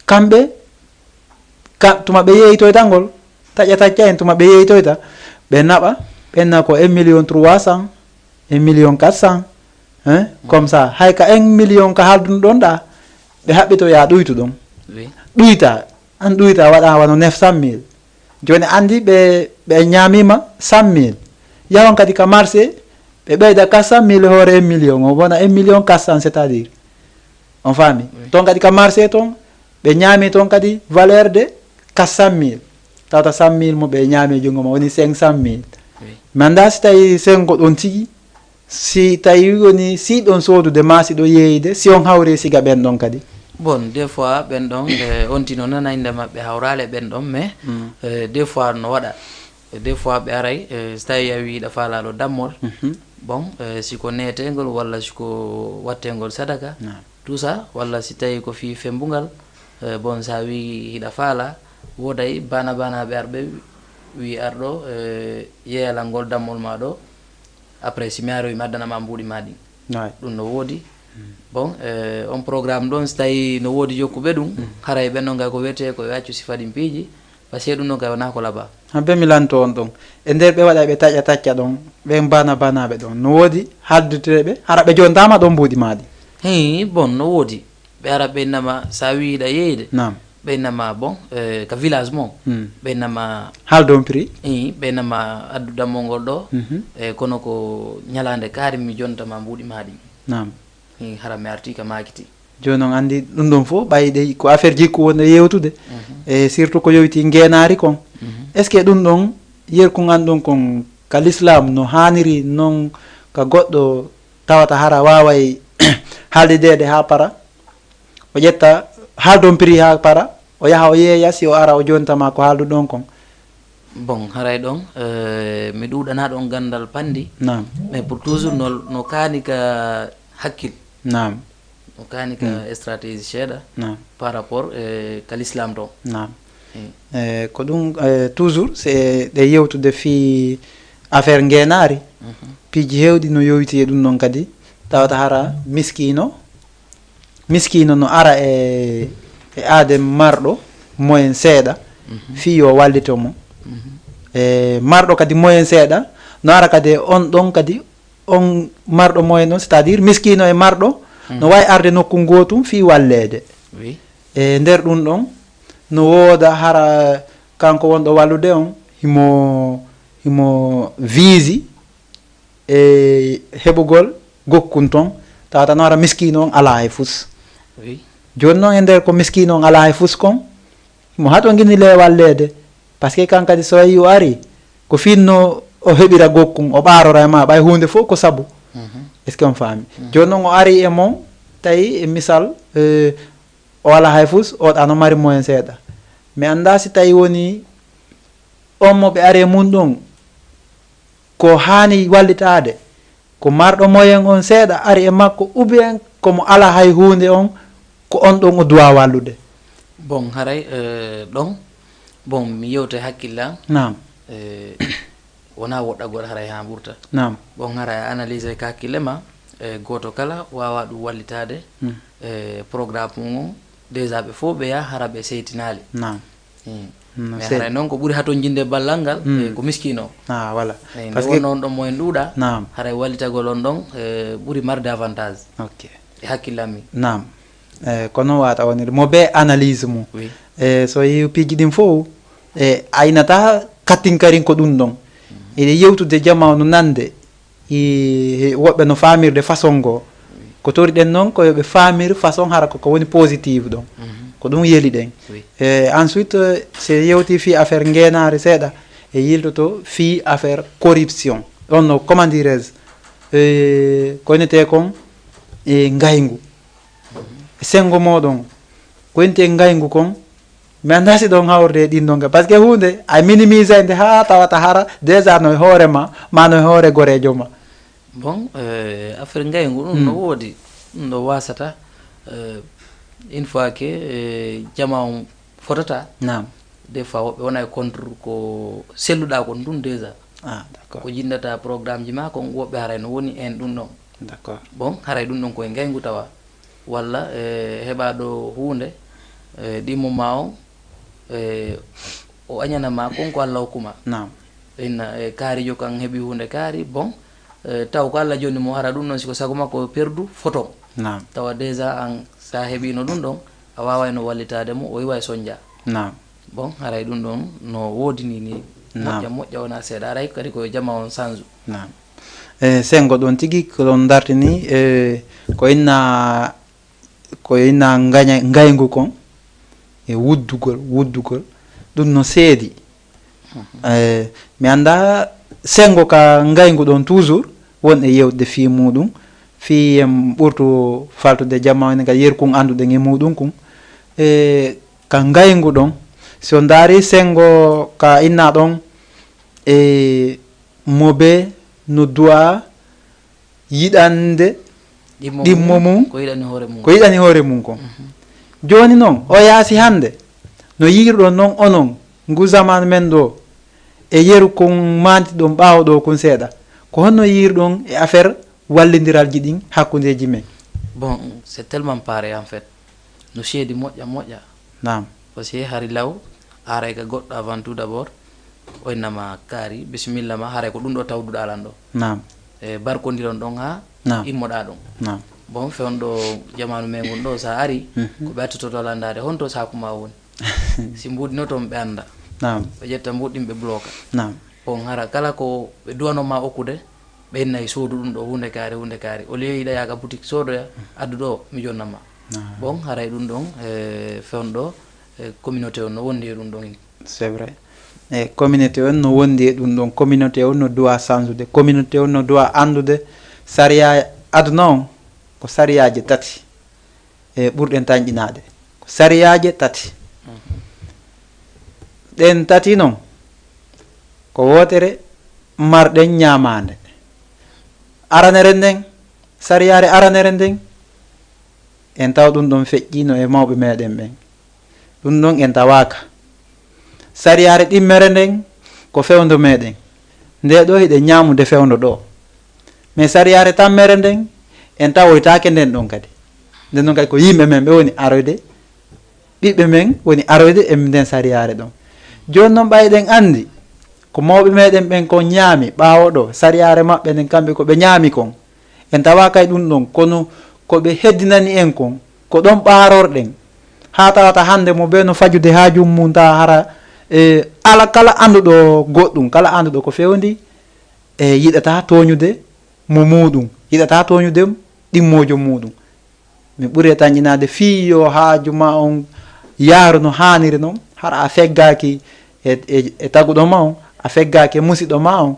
Kamɓe, ka, tuma ɓe yeeytoyta ngol, taƴa tacca en, tuma ɓe yeeytoyta, ɓe naɓa, ɓenna ko un million trois cent, un million quatre cent, hein, comme ça, hay ka un million ka haalduno ɗon ɗa, ɓe haɓɓitoya ɗuytu ɗon. Oui. Ɗuyta, an ɗuyta waɗa wano neuf cent mille. Jooni anndi ɓe, ɓe ñaamima cent mille. Yahon kadi ka marché, ɓe ɓeyda quatre cent mille hoore un million, o wona un million quatre cent, c'est-à-dire. On faami? Oui. Ton kadi ka marché ton, ɓe ñaami ton kadi valeur de quatre cent mille. Tawata cent mille mo ɓe ñaami e junngo ma woni cinq cent mille. Oui. Mi annda si tawi sengo ɗon tigi, si tawi woni si ɗon soodude ma si ɗo yeeyde, si on hawri siga ɓen ɗon kadi. Bon, des fois ɓen ɗon, e, on tino nana innde maɓɓe hawraale ɓen ɗon, mais, Mm. e, des fois no waɗa. E, des fois ɓe aray, e, si tawi a wi hiɗa faala ɗo dammol, Mhm. bon, e, si ko neeteengol walla si ko wattengol sadaka, Naam. tout ça, walla si tawi ko fii fembungal, e, bon, sa wi hiɗa faala, wooday bana bana ɓe arɓe wi arɗo, e, yeeyalal ngol dammol ma ɗo, Après, si mi aroyi, mi addana ma mbuuɗi ma ɗin. Ɗum no woodi. Bon, eh, on programme ɗon, si tawi no woodi jokkuɓe ɗum, haray ɓen non, gay ko wiyetee ko ɓe accu sifa ɗin piiji, parce que ɗum non, gay wonaa ko laba. Hambe mi lanto on ɗon. E nder ɓe waɗa ɓe taƴa tacca ɗon, ɓen bana banaɓe ɗon. No woodi halduteeɓe, hara ɓe jontaama ɗon mbuuɗi ma ɗin. Hii, bon, no woodi. Ɓe ara ɓe nama, sa wi hiɗa yeeyde. Naam. Ɓe nama, bon, eh, ka village mo. Hmm. Ɓe nama. Haldon prix. Ii, ɓe nama addu dammol ngol ɗo. Mhm. Eh, kono ko ñalaande kaari mi jonta ma mbuuɗi ma ɗin. Naam. Ii, hara mi arti ka maakiti. Jooni on anndi ɗum ɗon fof, ɓay ɗe ko affaire jikku wonde yewtude. Mhm. E surtout ko yowiti ngeenaari kon. Mhm. Est-ce que ɗum ɗon yerkun an ɗum kon ka l'islam no haaniri non ka goɗɗo tawata hara waaway haldideede haa para? O ƴetta haaldon prix haa para, o yaha o yeeya, si o ara o jonta ma ko haalduɗon kon. Bon, haray ɗon, eh, mi ɗuuɗanaa ɗon ganndal panndi. Naam. Mais pour toujours no, no kaani ka hakkil. Naam. No kaani ka stratégie seeɗa. Naam. Par rapport, eh, ka l'islam to. Naam. Eh. Eh, ko ɗum, eh, toujours, se ɗe yewtude fii affaire ngeenaari. Mhm. Piiji heewɗi no yowiti e ɗum ɗon kadi, tawata hara miskiino, miskiino no ara e, e aade marɗo moyen seeɗa, mhm, fii yo wallito mo. Mhm. E marɗo kadi moyen seeɗa, no ara kadi e on ɗon kadi, on marɗo moyen ɗon, c'est-à-dire miskiino e marɗo, mhm, no waawi arde nokku ngootum fii walleede. Oui. E nder ɗum ɗon, no wooda hara kanko wonɗo wallude on, himo, himo vise e heɓugol gokkun ton, tawata no ara miskiino on alaa hay fus. Oui. Jooni non e nder ko miskiino on alaa hay fus kon, mo hato ngini le walleede, parce que kan kadi so yi o ari, ko finno o heɓira gokkun, o ɓaarora e ma, ɓay huunde fof ko sabu. Mhm. Est-ce que on faami? Mhm. Jooni non o ari e mon, tawi e misal, eh, o alaa hay fus, o ɗa no mari moyen seeɗa. Mi anndaa si tawi woni on mo ɓe ari e mun ɗon, ko haani wallitaade, ko marɗo moyen on seeɗa ari e makko, ou bien ko mo alaa hay huunde on, ko on ɗon o duwaa wallude? Bon, haray, eh, ɗon, bon, mi yewte hakkille an. Naam. Eh, wonaa woɗɗagol haray haa ɓurta. Naam. Bon, haray a analyse ka hakkille ma, eh, gooto kala waawaa ɗum wallitaade, hmm, eh, programme mum on, déjà ɓe fof ɓe yaha hara ɓe seytinaali. Naam. Hmm. No, mais sey- haray noon ko ɓuri hatonjinde ballal ngal, hmm, eh, ko miskiino. Ah, voilà. Eh, nde parce que wonno on ɗon mo en ɗuuɗa, naam, haray wallitagol on ɗon, eh, ɓuri marde avantage. Ok. E hakkillan mi. Naam. Eh, kono wata wonir mo be analyse mum. Oui. Eh, so yeewi piiji ɗin fof, eh, aynata kattinkarin ko ɗum ɗon. Mhm. Eɗe yewtude jama no nande. I, woɓɓe no faamirde façon goo. Oui. Ko toriɗen noon ko yo ɓe faamir façon hara ko, ko woni positive ɗon. Mhm. Ko ɗum yeliɗen. Oui. E ensuite, eh, se yewti fii affaire ngeenaari seeɗa, e yiltoto fii affaire corruption. Ɗon no, comment dirais-je, eh, ko wonetee kon e ngayngu. Mhm. E senngo mooɗon, ko wonetee ngayngu kon, mi anndaa si ɗon hawrde e ɗin ɗon ka, parce que huunde, a minimise nde haa tawata hara, déjà no e hoore ma, ma no e hoore goreejo ma. Bon, eh, affaire ngayngu ɗum no, hmm, woodi, ɗum no wasata, eh, une fois que, eh, jama on fotata, naam, des fois woɓɓe wona e contre ko selluɗa kon ɗum déjà. Ah, d'accord. Ko jinndata programme ji ma kon, woɓɓe haray no woni en ɗum ɗon. D'accord. Bon, haray ɗum ɗon koye ngayngu tawa. Walla, eh, heɓa ɗo huunde, eh, ɗimmo ma on, eh, o añana ma kon ko Allah hokkuma. Naam. Inna, eh, kaarijo kan heɓi huunde kaari, bon, eh, taw ko Allah jonni mo, hara ɗum ɗon siko sago makko perdu foto. Naam. Tawa déjà an sa heɓino ɗum ɗon, a waawayno wallitaade mo, o iwa e sonja. Naam. Bon, haray ɗum ɗon no woodini ni. Naam. Moƴƴa, moƴƴa wona seeɗa, haray kadi ko yo jama on sanju. Naam. E senngo ɗon tigi ko ɗon dartini, e ko inna, ko inna ngaña-, ngayngu kon, e wuddugol, wuddugol, ɗum no seedi. Mhm. E mi annda senngo ka ngayngu ɗon toujours, won e yewtde fii muɗum, fii en ɓurtu faltude jama on ka yerkun annduɗen e muɗum kun. E ka ngayngu ɗon, si on ndaari senngo ka inna ɗon, e mo be no du'a yiɗande ɗimmo ɗimmo mum, mum, ko yiɗani hoore mum. Ko yiɗani hoore mum kon. Mhm. Jooni noon, o yaasi hannde, no yi'irɗon noon onon, ngu zaman men ɗo, e yeru kon maanti ɗon ɓaawo ɗo kun seeɗa, Ko honno yiirɗon e affaire wallindiralji ɗin hakkundeeji men? Bon, c'est tellement pareil en fait. No seedi moƴƴa moƴƴa. Naam. Parce que hari law aray ka goɗɗo avant tout d'abord, o innama kaari bisimilla ma, haray ko ɗum ɗo tawduɗa lan ɗo. Naam. E barkondiron ɗon ha Naam. Immoɗa ɗon. Naam. Bon, fewndo jamanu men ngun ɗo sa ari, Mhm. Ko ɓe attototo landaade honto saku ma woni. Si mbuɗinoton ɓe annda. Naam. Ɓe ƴetta mbuɗɗin ɓe bloka. Naam. Bon, hara kala ko ɓe duwanoma okkude, ɓe inna e soodu ɗum ɗo hunde kaari, hunde kaari. Au lieu yiɗa yaaka boutique soodoya, addu ɗo mi jonnama. Naam. Bon, haray ɗum ɗon e fewndo e communauté on no wondi e ɗum ɗon. C'est vrai. E communauté on no wondi e ɗum ɗon. Communauté on no duwa sansude. Communauté on no duwa anndude sariya aduna on. Ko sariyaaji tati e ɓurɗen tanƴinaade. Ko sariyaaje tati. Ɗen tati non, ko wootere marɗen ñaamaande. Aranere nden, sariyaare aranere nden, en taw ɗum ɗon feƴƴiino e mawɓe meɗen ɓen. Ɗum ɗon en tawaaka. Sariyaare ɗimmere nden, ko fewndo meɗen. Nde ɗo hiɗen ñaamude fewndo ɗo. Mais sariyaare tammere nden, en tawoytaake nden ɗon kadi. Nden ɗon kadi ko yimɓe men ɓe woni aroyde, ɓiɓɓe men woni aroyde e nden sariyaare ɗon. Jooni non ɓay ɗen anndi ko mawɓe meɗen ɓen kon ñaami ɓaawo ɗo, sariyaare maɓɓe nden kamɓe ko ɓe ñaami kon. En tawa kay ɗum ɗon, kono ko ɓe heddinani en kon, ko ɗon ɓaarorɗen. Haa tawata hannde mo bee no fajude haajum mum, tawa hara e ala kala annduɗo goɗɗum, kala annduɗo ko fewndi e yiɗata tooñude mo muuɗum, yiɗata tooñude ɗimmoojo muuɗum. Mi ɓuri e tanƴinaade fii yo haaju ma on yaaru no haaniri non, hara a feggaaki e, e, e taguɗo ma on, a feggaaki e musiɗɗo ma on,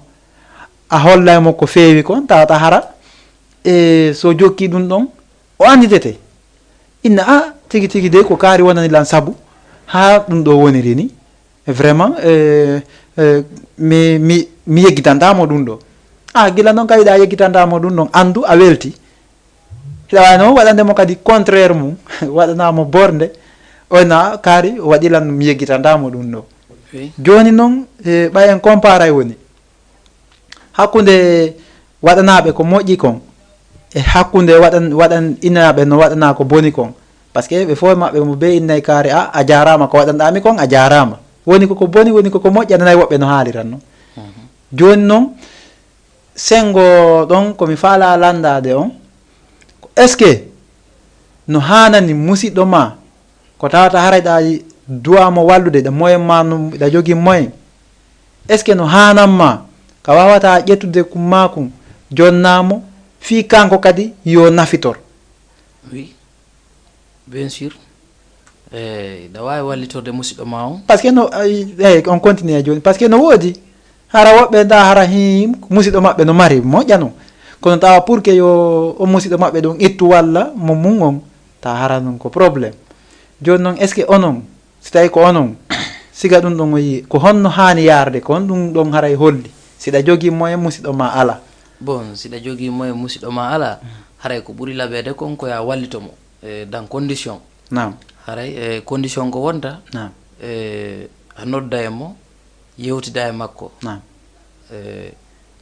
a hollay mo ko feewi kon, tawata hara e so jokki ɗum ɗon, o annditete. Inna a tigi tigi dey ko kaari wonani lan sabu haa ɗum ɗo woniri ni. Vraiment, eh, eh, mi, mi, mi yeggitantaa mo ɗum ɗo. A gila noon kay hiɗa yeggitantaa mo ɗum ɗon, anndu a welti. Hiɗa waawi noon waɗande mo kadi contraire mum, waɗana mo bornde, o na kaari waɗi lan mi yeggitantaa mo ɗum ɗo. Oui. Jooni noon, eh, ɓay en comparay woni hakkunde waɗanaaɓe ko moƴƴi kon e hakkunde waɗan, waɗan inaaɓe no waɗanaa ko boni kon. Parce que ɓe fof e maɓɓe mo bee innay kaari, a, a jaaraama ko waɗanɗaa mi kon, a jaaraama. Woni ko ko boni, woni ko ko moƴƴi, a nanay woɓɓe no haaliran noon. Jooni noon, senngo ɗon ko mi faalaa lanndaade on, ko est-ce que no haanani musiɗɗo ma ko tawata hara hiɗa duwa mo wallude, hiɗa moyen ma no, hiɗa jogii moyen, est-ce que no haanan ma ka waawata ƴettude kum maa kun jonnaa mo fii kanko kadi yo nafitor? Oui, bien sûr. Eh, hiɗa waawi wallitorde musiɗɗo ma on. Parce que no, ay, eh, on continue jooni, parce que no woodi hara woɓɓe nda hara hi musiɗɗo maɓɓe no mari moƴƴa non, kono tawa pour que yo o musiɗɗo maɓɓe ɗum ittu walla mo mum on, tawa hara non ko problème. Jooni noon, est-ce que onon, si tawi ko onon, siga ɗum ɗon o yii, ko honno haani yaarde, ko honɗum ɗon haray holli? Siɗa jogii moyen musiɗɗo ma ala. Bon, siɗa jogii moyen musiɗɗo ma ala, haray ko ɓuri laɓeede kon ko ya wallito mo, eh, dans condition. Naam. Haray, eh, condition ko wonta, Naam. eh, a nodda e mo, yewtida e makko. Naam. Eh,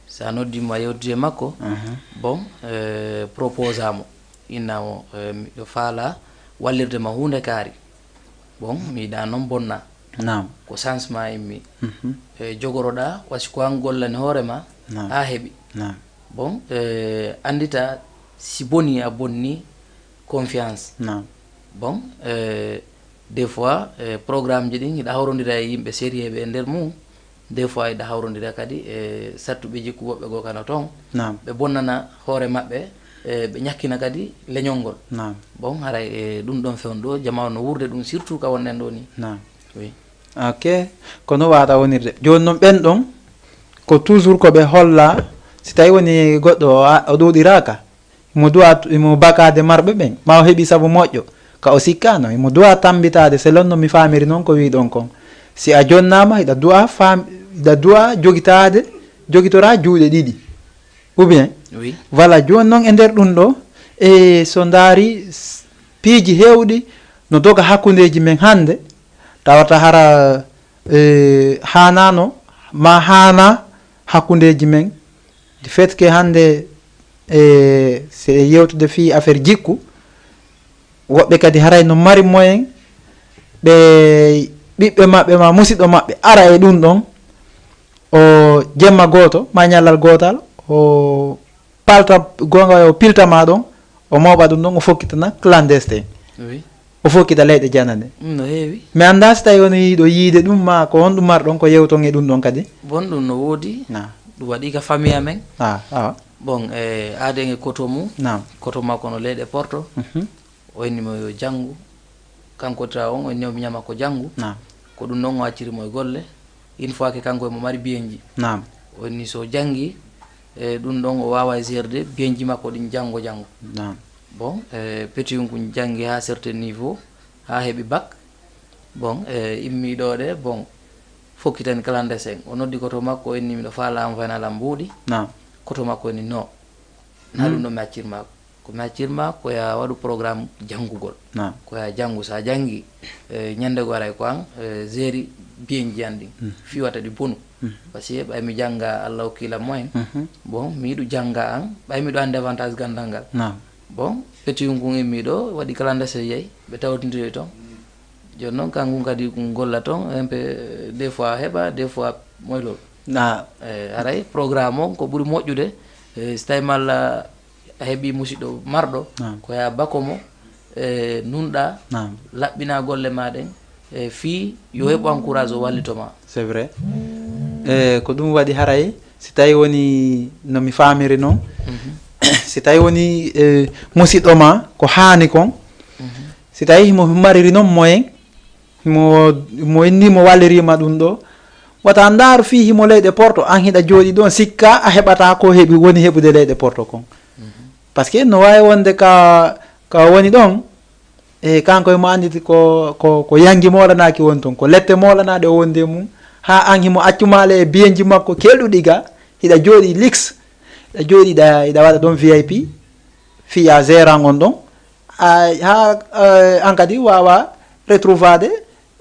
so a noddi mo a yewtidi e makko, Mhm. bon, eh, proposa mo, inna mo, eh, miɗo faala wallirde ma huunde kaari. Bon, mi yiɗa noon bonna. Naam. Ko changement immi. Mhm. Eh, jogoroɗa, wasi ko an gollani hoore ma, Naam. a heɓi. Naam. Bon, eh, anndita si boni a bonni confiance. Naam. Bon, eh, des fois, eh, programme ji ɗin hiɗa hawrondira e yimɓe sérieux ɓe e nder mum. Des fois hiɗa hawrondira kadi e sattuɓe jikku woɓɓe goo kana toon. Naam. Ɓe bonnana hoore maɓɓe, eh, ɓe ñakkina kadi leñol ngol. Naam. Bon, haray e ɗum ɗon fewn ɗo, jama o no wuurde ɗum surtout ka wonɗen ɗo ni. Naam. Oui. Ok, ko no waata wonirde. Jooni noon ɓen ɗon, ko toujours ko ɓe holla, si tawi woni goɗɗo o a-, o ɗuuɗiraaka, imo duwa, imo bakaade marɓe ɓen, ma o heɓi sabu moƴƴo, ka o sikkaano, imo duwa tambitaade, selon no mi faamiri noon ko wiiɗon kon. Si a jonnaama, hiɗa duwa faam-, hiɗa duwa jogitaade, jogitora juuɗe ɗiɗi. Ou bien? Oui. Voilà, jooni noon e nder ɗum ɗo, e so ndaari s-, piiji heewɗi no doga hakkundeeji men hannde, tawata hara, e, haanaano, ma haana hakkundeeji men, De fait que hannde, e, si e yewtude fii affaire jikku, woɓɓe kadi haray no mari moyen, ɓe ɓiɓɓe maɓɓe ma musiɗɗo maɓɓe ara e ɗum ɗon, o jemma gooto ma ñallal gootal, o palta, goonga o pilta ma ɗon, o mooɓa ɗum ɗon, o fokkitana clandestin. Oui. O fokkita leyɗe janane. Mm, no heewi. Mi anndaa si tawi on yiɗo yiide ɗum, ma ko honɗum marɗon ko yewton e ɗum ɗon kadi? Bon, ɗum no woodi. Na. Ɗum waɗi ka famille amen. Ah, ah. Bon, e aaden e koto mum. Naam. Koto makko no leyɗe Porto. Mhm. O inni mo yo janngu. Kanko tra on, o inni o miñama ko janngu. Naam. Ko ɗum ɗon o acciri mo e golle. Une fois que kanko e mo mari biyenji. Naam. O inni so janngi, e ɗum ɗon o waawa e gérde biyenji makko ɗin janngo janngo. Naam. Bon, e petit on kun janngi haa certain niveau, haa heɓi bac. Bon, e immi ɗo ɗe, bon, fokkitani clandestin. O noddi koto makko, o inni miɗo faalaa on fayna lan mbuuɗi. Naam. Koto makko inni no. Na ɗum ɗo mi accirma. Ko mi accirma ko ya waɗu programme janngugol. Naam. Ko ya janngu, sa janngi, e, ñande go aray ko an, e, géré biyenji an ɗin. Mhm. Fii wata ɗi bonu. Mhm. Parce que ɓay mi jannga Allah hokkilam moyen. Mhm. Bon, mi yiɗu jannga an, ɓay miɗo anndi avantage ganndal ngal. Naam. Bon, petit on kun immi ɗo, waɗi clandestin yahi, ɓe tawtindiri ton. Jooni noon, kanko kadi ko golla toon, un peu, des fois heɓa, des fois moylo. Na. E, haray programme on ko ɓuri moƴƴude, e, so tawi malla a heɓi musiɗɗo marɗo, naam, ko ya bako mo, e, nunɗa, naam, laɓɓina golle ma ɗen, e, fii yo heɓu encourage o wallito ma. C'est vrai. E, ko ɗum waɗi haray, si tawi woni no mi faamiri noon, mhm, si tawi woni, e, musiɗɗo ma ko haani kon, mhm, si tawi himo mariri noon moyen, mo, mo inni mo wallirima ɗum ɗo, wata ndaaru fii himo leyɗe Porto, an hiɗa jooɗi ɗon, sikka a heɓata ko heɓi, woni heɓude leyɗe Porto kon. Mhm. Parce que no waawi wonde ka, ka woni ɗon, e kanko emo annditi ko, ko, ko yangi moolanaaki woni ton, ko lette moolanaaɗe o wondi e mum, haa an himo accu maale e biyenji makko kelɗuɗi ga, hiɗa jooɗi lix, hiɗa jooɗi ɗa, hiɗa waɗa ɗon V I P, fii ya gérant on ɗon, a, haa, eh, an kadi waawa retrouvaade.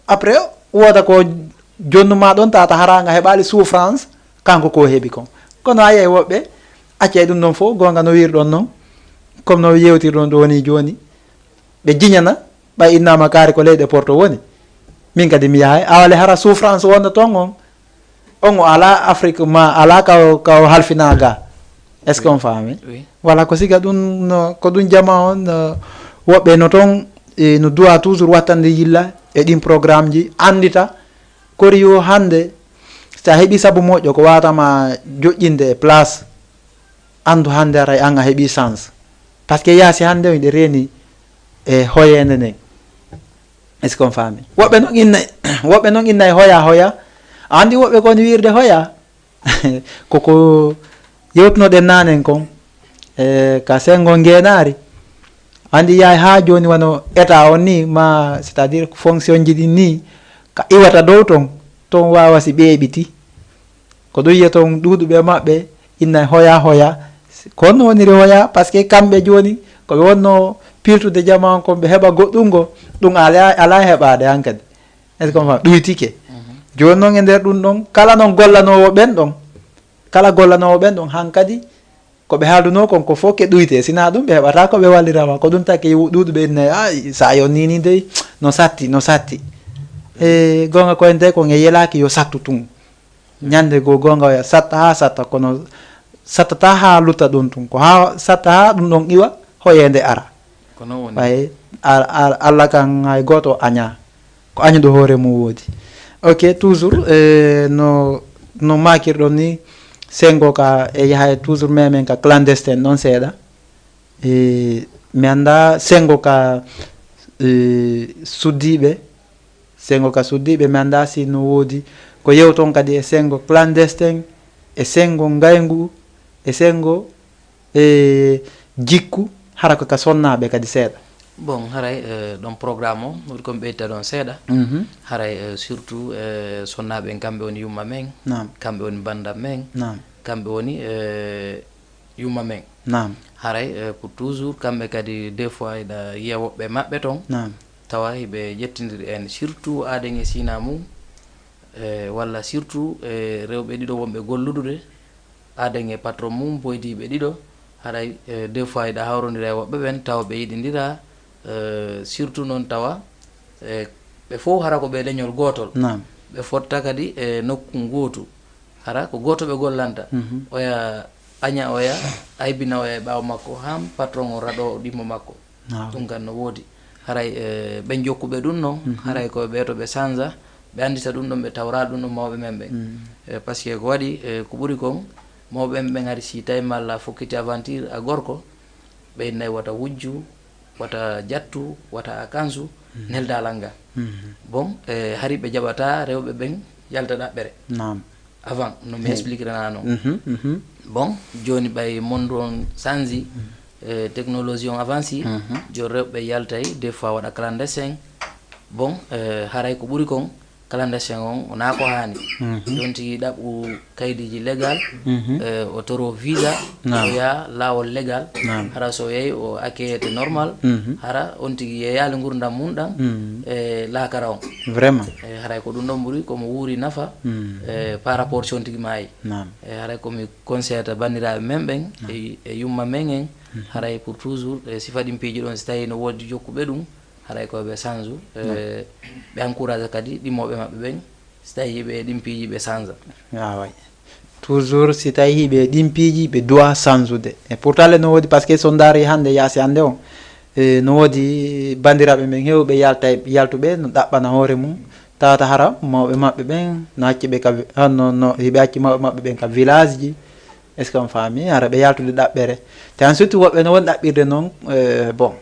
Après, wooda ko jonnu ma ɗon tata hara nga heɓaali souffrance, kanko ko heɓi kon. Kono a yiyay woɓɓe, accay ɗum ɗon fof, goonga no wiirɗon noon, comme no yewtirɗon ɗo woni jooni, ɓe jiñana, ɓay innama kaari ko leyɗe Porto woni. Min kadi mi yahay, awale hara souffrance wonno toon on, on o ala Afrique ma, ala ka o, ka o halfina ga. Est-ce que on faami? Oui. Voilà, ko siga ɗum no, ko ɗum jama on, no, woɓɓe no toon, e, no duwa toujours wattande yilla e ɗin programme ji, anndita, kori yo hannde, si a heɓi sabu moƴƴo ko wawatama joƴƴinde e place, anndu hannde aray an a heɓi chance. Parce que yaasi hannde on hiɗe reeni e hoyeende nden. Est-ce qu'on faami? Woɓɓe noon innay, woɓɓe noon innay hoya, hoya. A anndi woɓɓe kon wiirde hoya. Koko yewtunoɗen naanen kon, e, ka senngo ngeenaari. Anndi yaay haa jooni wano état on ni, ma, c'est-à-dire ko fonction ji ɗin ni, ka iwata dow ton, ton waawa si ɓeeɓiti. Ko ɗum yiya ton ɗuuɗuɓe maɓɓe innay hoya, hoya. Ko honno woniri hoya? Parce que kamɓe jooni ko ɓe wonno piltude jama on kon ɓe heɓa goɗɗum ngo, ɗum ala, ala heɓaade hankadi. Est-ce que on faami? Ɗuytike. Mhm. Jooni noon e nder ɗum ɗon, kala noon gollanoowo ɓen ɗon, kala gollanoowo ɓen ɗon, hankadi ko ɓe haaldunoo kon ko fof ke ɗuyte, sinaa ɗum ɓe heɓataa ko ɓe wallirama. Ko ɗum taki ɗuuɗuɓe innay, "Ay, sa yo nii nii dey, no satti, no satti." E goonga ko en dey kon e yelaaki yo sattu tun. Ñande goo goonga oya satta haa satta, kono sattata haa lutta ɗum tun. Ko haa satta haa ɗum ɗon iwa, hoyeende ara. Ko noon woni. Ɓay, a-, a-, Alla kan hay gooto añaa. Ko añuɗo hoore mum woodi. Ok, toujours, e, no, no maakirɗon ni, senngo ka e yaha e toujours memen ka clandestin ɗon seeɗa. E, mi anndaa senngo ka, e, suddiiɓe, senngo ka suddiiɓe, mi anndaa si no woodi ko yewton kadi e senngo clandestin, e senngo ngayngu, e senngo, e, jikku, hara ko ka sonnaaɓe kadi seeɗa. Bon, haray, e, ɗon programme o, woni ko mi ɓeyta ɗon seeɗa. Mhm. Haray, e, surtout, e, sonnaaɓe en, kamɓe woni yumma men, naam, kamɓe woni banndam men, naam, kamɓe woni, e, yumma men. Naam. Haray, e, pour toujours, kamɓe kadi, des fois, hiɗa yiya woɓɓe maɓɓe ton, naam, tawa hiɓe ƴettindiri en, surtout aaden e sina mum, e, walla surtout, e, rewɓe ɗiɗo wonɓe golludude, Aaden e patron mum, boydiiɓe ɗiɗo, haray, eh, des fois hiɗa hawrondira e woɓɓe ɓen, tawa ɓe yiɗindira, eh, surtout noon tawa, eh, ɓe fof hara ko ɓe leñol gootol. Naam. Ɓe fotta kadi e nokku ngootu. Hara ko gooto ɓe gollanta. Mhm. Oya aña oya, aybina oya e ɓaawo makko, han patron o raɗo ɗimmo makko. Naam. Ɗum kan no woodi. Haray, eh, ɓen jokkuɓe ɗum noon, mhm, haray ko ɓe to ɓe sanza, ɓe anndita ɗum ɗon, ɓe tawra ɗum ɗon mawɓe men ɓen. Mm. Eh, parce que ko waɗi, eh, ko ɓuri kon, mawɓe men ɓen hari si tawi malla fokkiti aventure a gorko, ɓe innay wata wujju, wata jattu, wata a kansu, mhm, nelda langa. Mhm. Bon, eh, hari ɓe jaɓata rewɓe ɓen yalta ɗaɓɓere. Naam. Avant, no mi, hey, expliquerana noon. Mhm, mhm. Bon, jooni ɓay monde on sanzi, mhm, eh, technologie on avanci, mhm, jooni rewɓe yaltay, des fois waɗa clandestin. Bon, eh, haray ko ɓuri kon, clandestin on, wonaa ko haani. Mhm. Ɗon tigi ɗaɓɓu kaydiiji légal, mhm, eh, o toro visa, naam, o yaha laawol légal. Naam. Hara so o yahi, o accueillete normal. Mhm. Hara on tigi yeeyaali ngurdam mum ɗam, mhm, e laakara on. Vraiment. Eh, haray ko ɗum ɗon ɓuri, ko mo wuuri nafa, mhm, eh, par rapport si on tigi maayi. Naam. Eh, haray ko mi conseillata banndiraaɓe men ɓen, naam, e, e yumma men en, mhm, haray pour toujours, e sifa ɗin piiji ɗon, si tawi no woodi jokkuɓe ɗum, haray ko ɓe sanzu, eh, ɓe encourage kadi ɗimmoɓe maɓɓe ɓen, si tawi ɓe ɗin piiji ɓe sanza. Ah, way. Toujours, si tawi ɓe ɗin piiji, ɓe doit sanzude. E pourtant le no woodi, parce que so ndaari hannde, yaasi hannde on, eh, no woodi banndiraaɓe men heewɓe yaltay, yaltuɓe no ɗaɓɓana hoore mum, tawata hara mawɓe maɓɓe ɓen no acci ɓe ka vi-, ah, no, no, hiɓe acci mawɓe maɓɓe ɓen ka village ji. Est-ce que on faami? Hara ɓe yaltude ɗaɓɓere. Te ensuite woɓɓe no woni ɗaɓɓirde noon, eh, bon.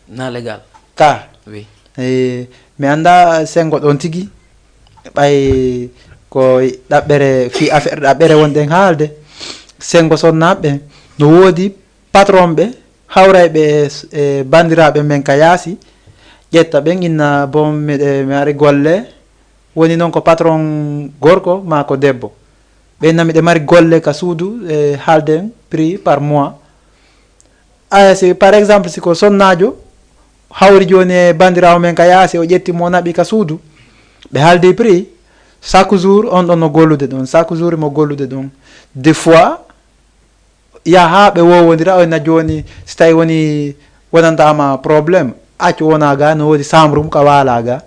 Na légal. Ka. Oui. Eh, mi annda senngo ɗon tigi. Ɓay ko ɗaɓɓere, fii affaire ɗaɓɓere wonɗen haalde. Senngo sonnaaɓe ɓe, no woodi patron ɓe, hawray ɓe e banndiraaɓe men ka yaasi. Ƴetta ɓen, inna, bon, miɗe, mi ari golle. Woni noon ko patron gorko maa ko debbo. Ɓe inna miɗe mari golle ka suudu, e haalden prix par mois. Aya, si, par exemple, si ko sonnaajo hawri jooni e banndiraawo men ka yaasi, o ƴetti mo, o naɓi ka suudu, ɓe haaldi prix, chaque jour on ɗon no gollude ɗon, chaque jour mo gollude ɗon. Des fois, yaha ɓe wowondira, o inna jooni, si tawi woni, wonantaama problème, accu wona ga, no woodi chambre mum ka waala ga.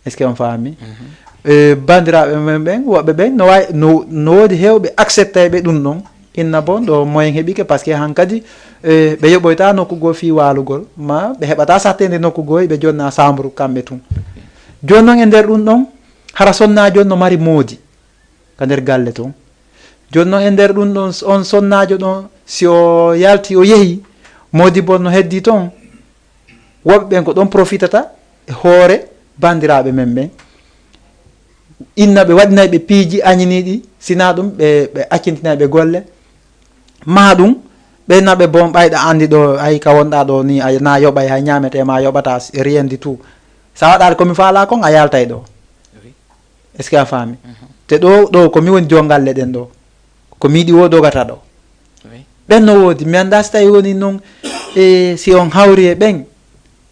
Est-ce que on faami? Mhm. Eh, banndiraaɓe men ɓen, woɓɓe ɓen, no wawi, no, no woodi heewɓe acceptayɓe ɗum ɗon. Inna bon, ɗo moyen heɓike, parce que hankadi, eh, ɓe yoɓoyta nokku goo fii waalugol, ma ɓe heɓata sattende nokku goo, ɓe jonna chambre kamɓe tun. Jooni noon e nder ɗum ɗon, hara sonnaajo on no mari moodi ka nder galle tun. Jooni noon e nder ɗum ɗon, on sonnaajo ɗon, si o yalti, o yehi, moodi bon no heddi ton, woɓɓe ɓen ko ɗon profitata e hoore banndiraaɓe men ɓen. Inna ɓe waɗinay ɓe piiji añiniiɗi, sinaa ɗum ɓe, ɓe accintinay ɓe golle. Maa ɗum, ɓe inna ɓe bon ɓayɗa anndi ɗo, ay ka wonɗa ɗo ni, ay na yoɓay hay ñaamete ma yoɓata rien du tout. Sa waɗaade ko mi faala kon, a yaltay ɗo. Oui. Est-ce que a faami? Mhm. Te ɗo, ɗo ko mi woni jongalle ɗen ɗo. Ko mi yiɗi wo dogata ɗo. Oui. Ɓen no woodi. Mi annda si tawi woni noon, e si on hawri e ɓen,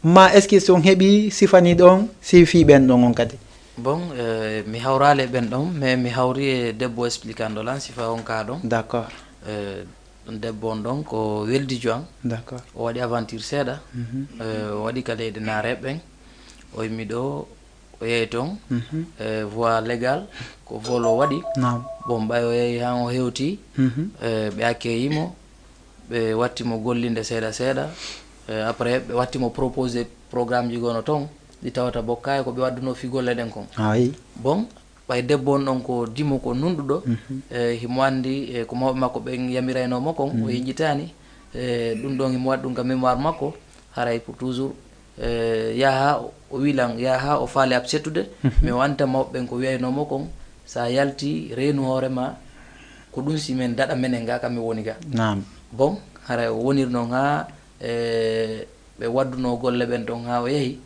ma est-ce que si on heɓi sifaniiɗo on, si fii ɓen ɗon on kadi? Bon, eh, mi hawraali e ɓen ɗon, mais mi hawri e debbo expliquanɗo lan sifa on ka ɗon. D'accord. Eh, ɗon debbo on ɗon ko weldijo an. D'accord. O waɗi aventure seeɗa. Mhm. Eh, o waɗi ka leyɗe naareɓe ɓen. O yimmi ɗo, o yehi toon, mhm, eh, voie légale, ko vol o waɗi. Naam. Bon, ɓay o yehi han o hewti, mhm, eh, ɓe accueilli mo, ɓe watti mo gollinde seeɗa seeɗa. Eh, après, ɓe watti mo proposé programme ji gono toon, ɗi tawata bokkaay ko ɓe waddunoo fii golle ɗen kon. Ayi. Bon, ɓay debbo on ɗon ko dimo, ko nunɗuɗo, mhm, eh, himo anndi, eh, ko mawɓe makko ɓen yamiraynoo mo kon, o, mhm, yejjitaani. Eh, ɗum ɗon himo waɗi ɗum ka mémoire makko, haray pour toujours. Eh, yaha o wilan, yaha o faali acceptude, mhm, mais o anta mawɓe ɓen ko wiyaynoo mo kon, sa yalti, reenu hoore ma, ko ɗum si men daɗa menen ga, ka men woni ga. Naam. Bon, haray o woniri noon haa, eh, ɓe waddunoo golle ɓen ɗon haa o yehi,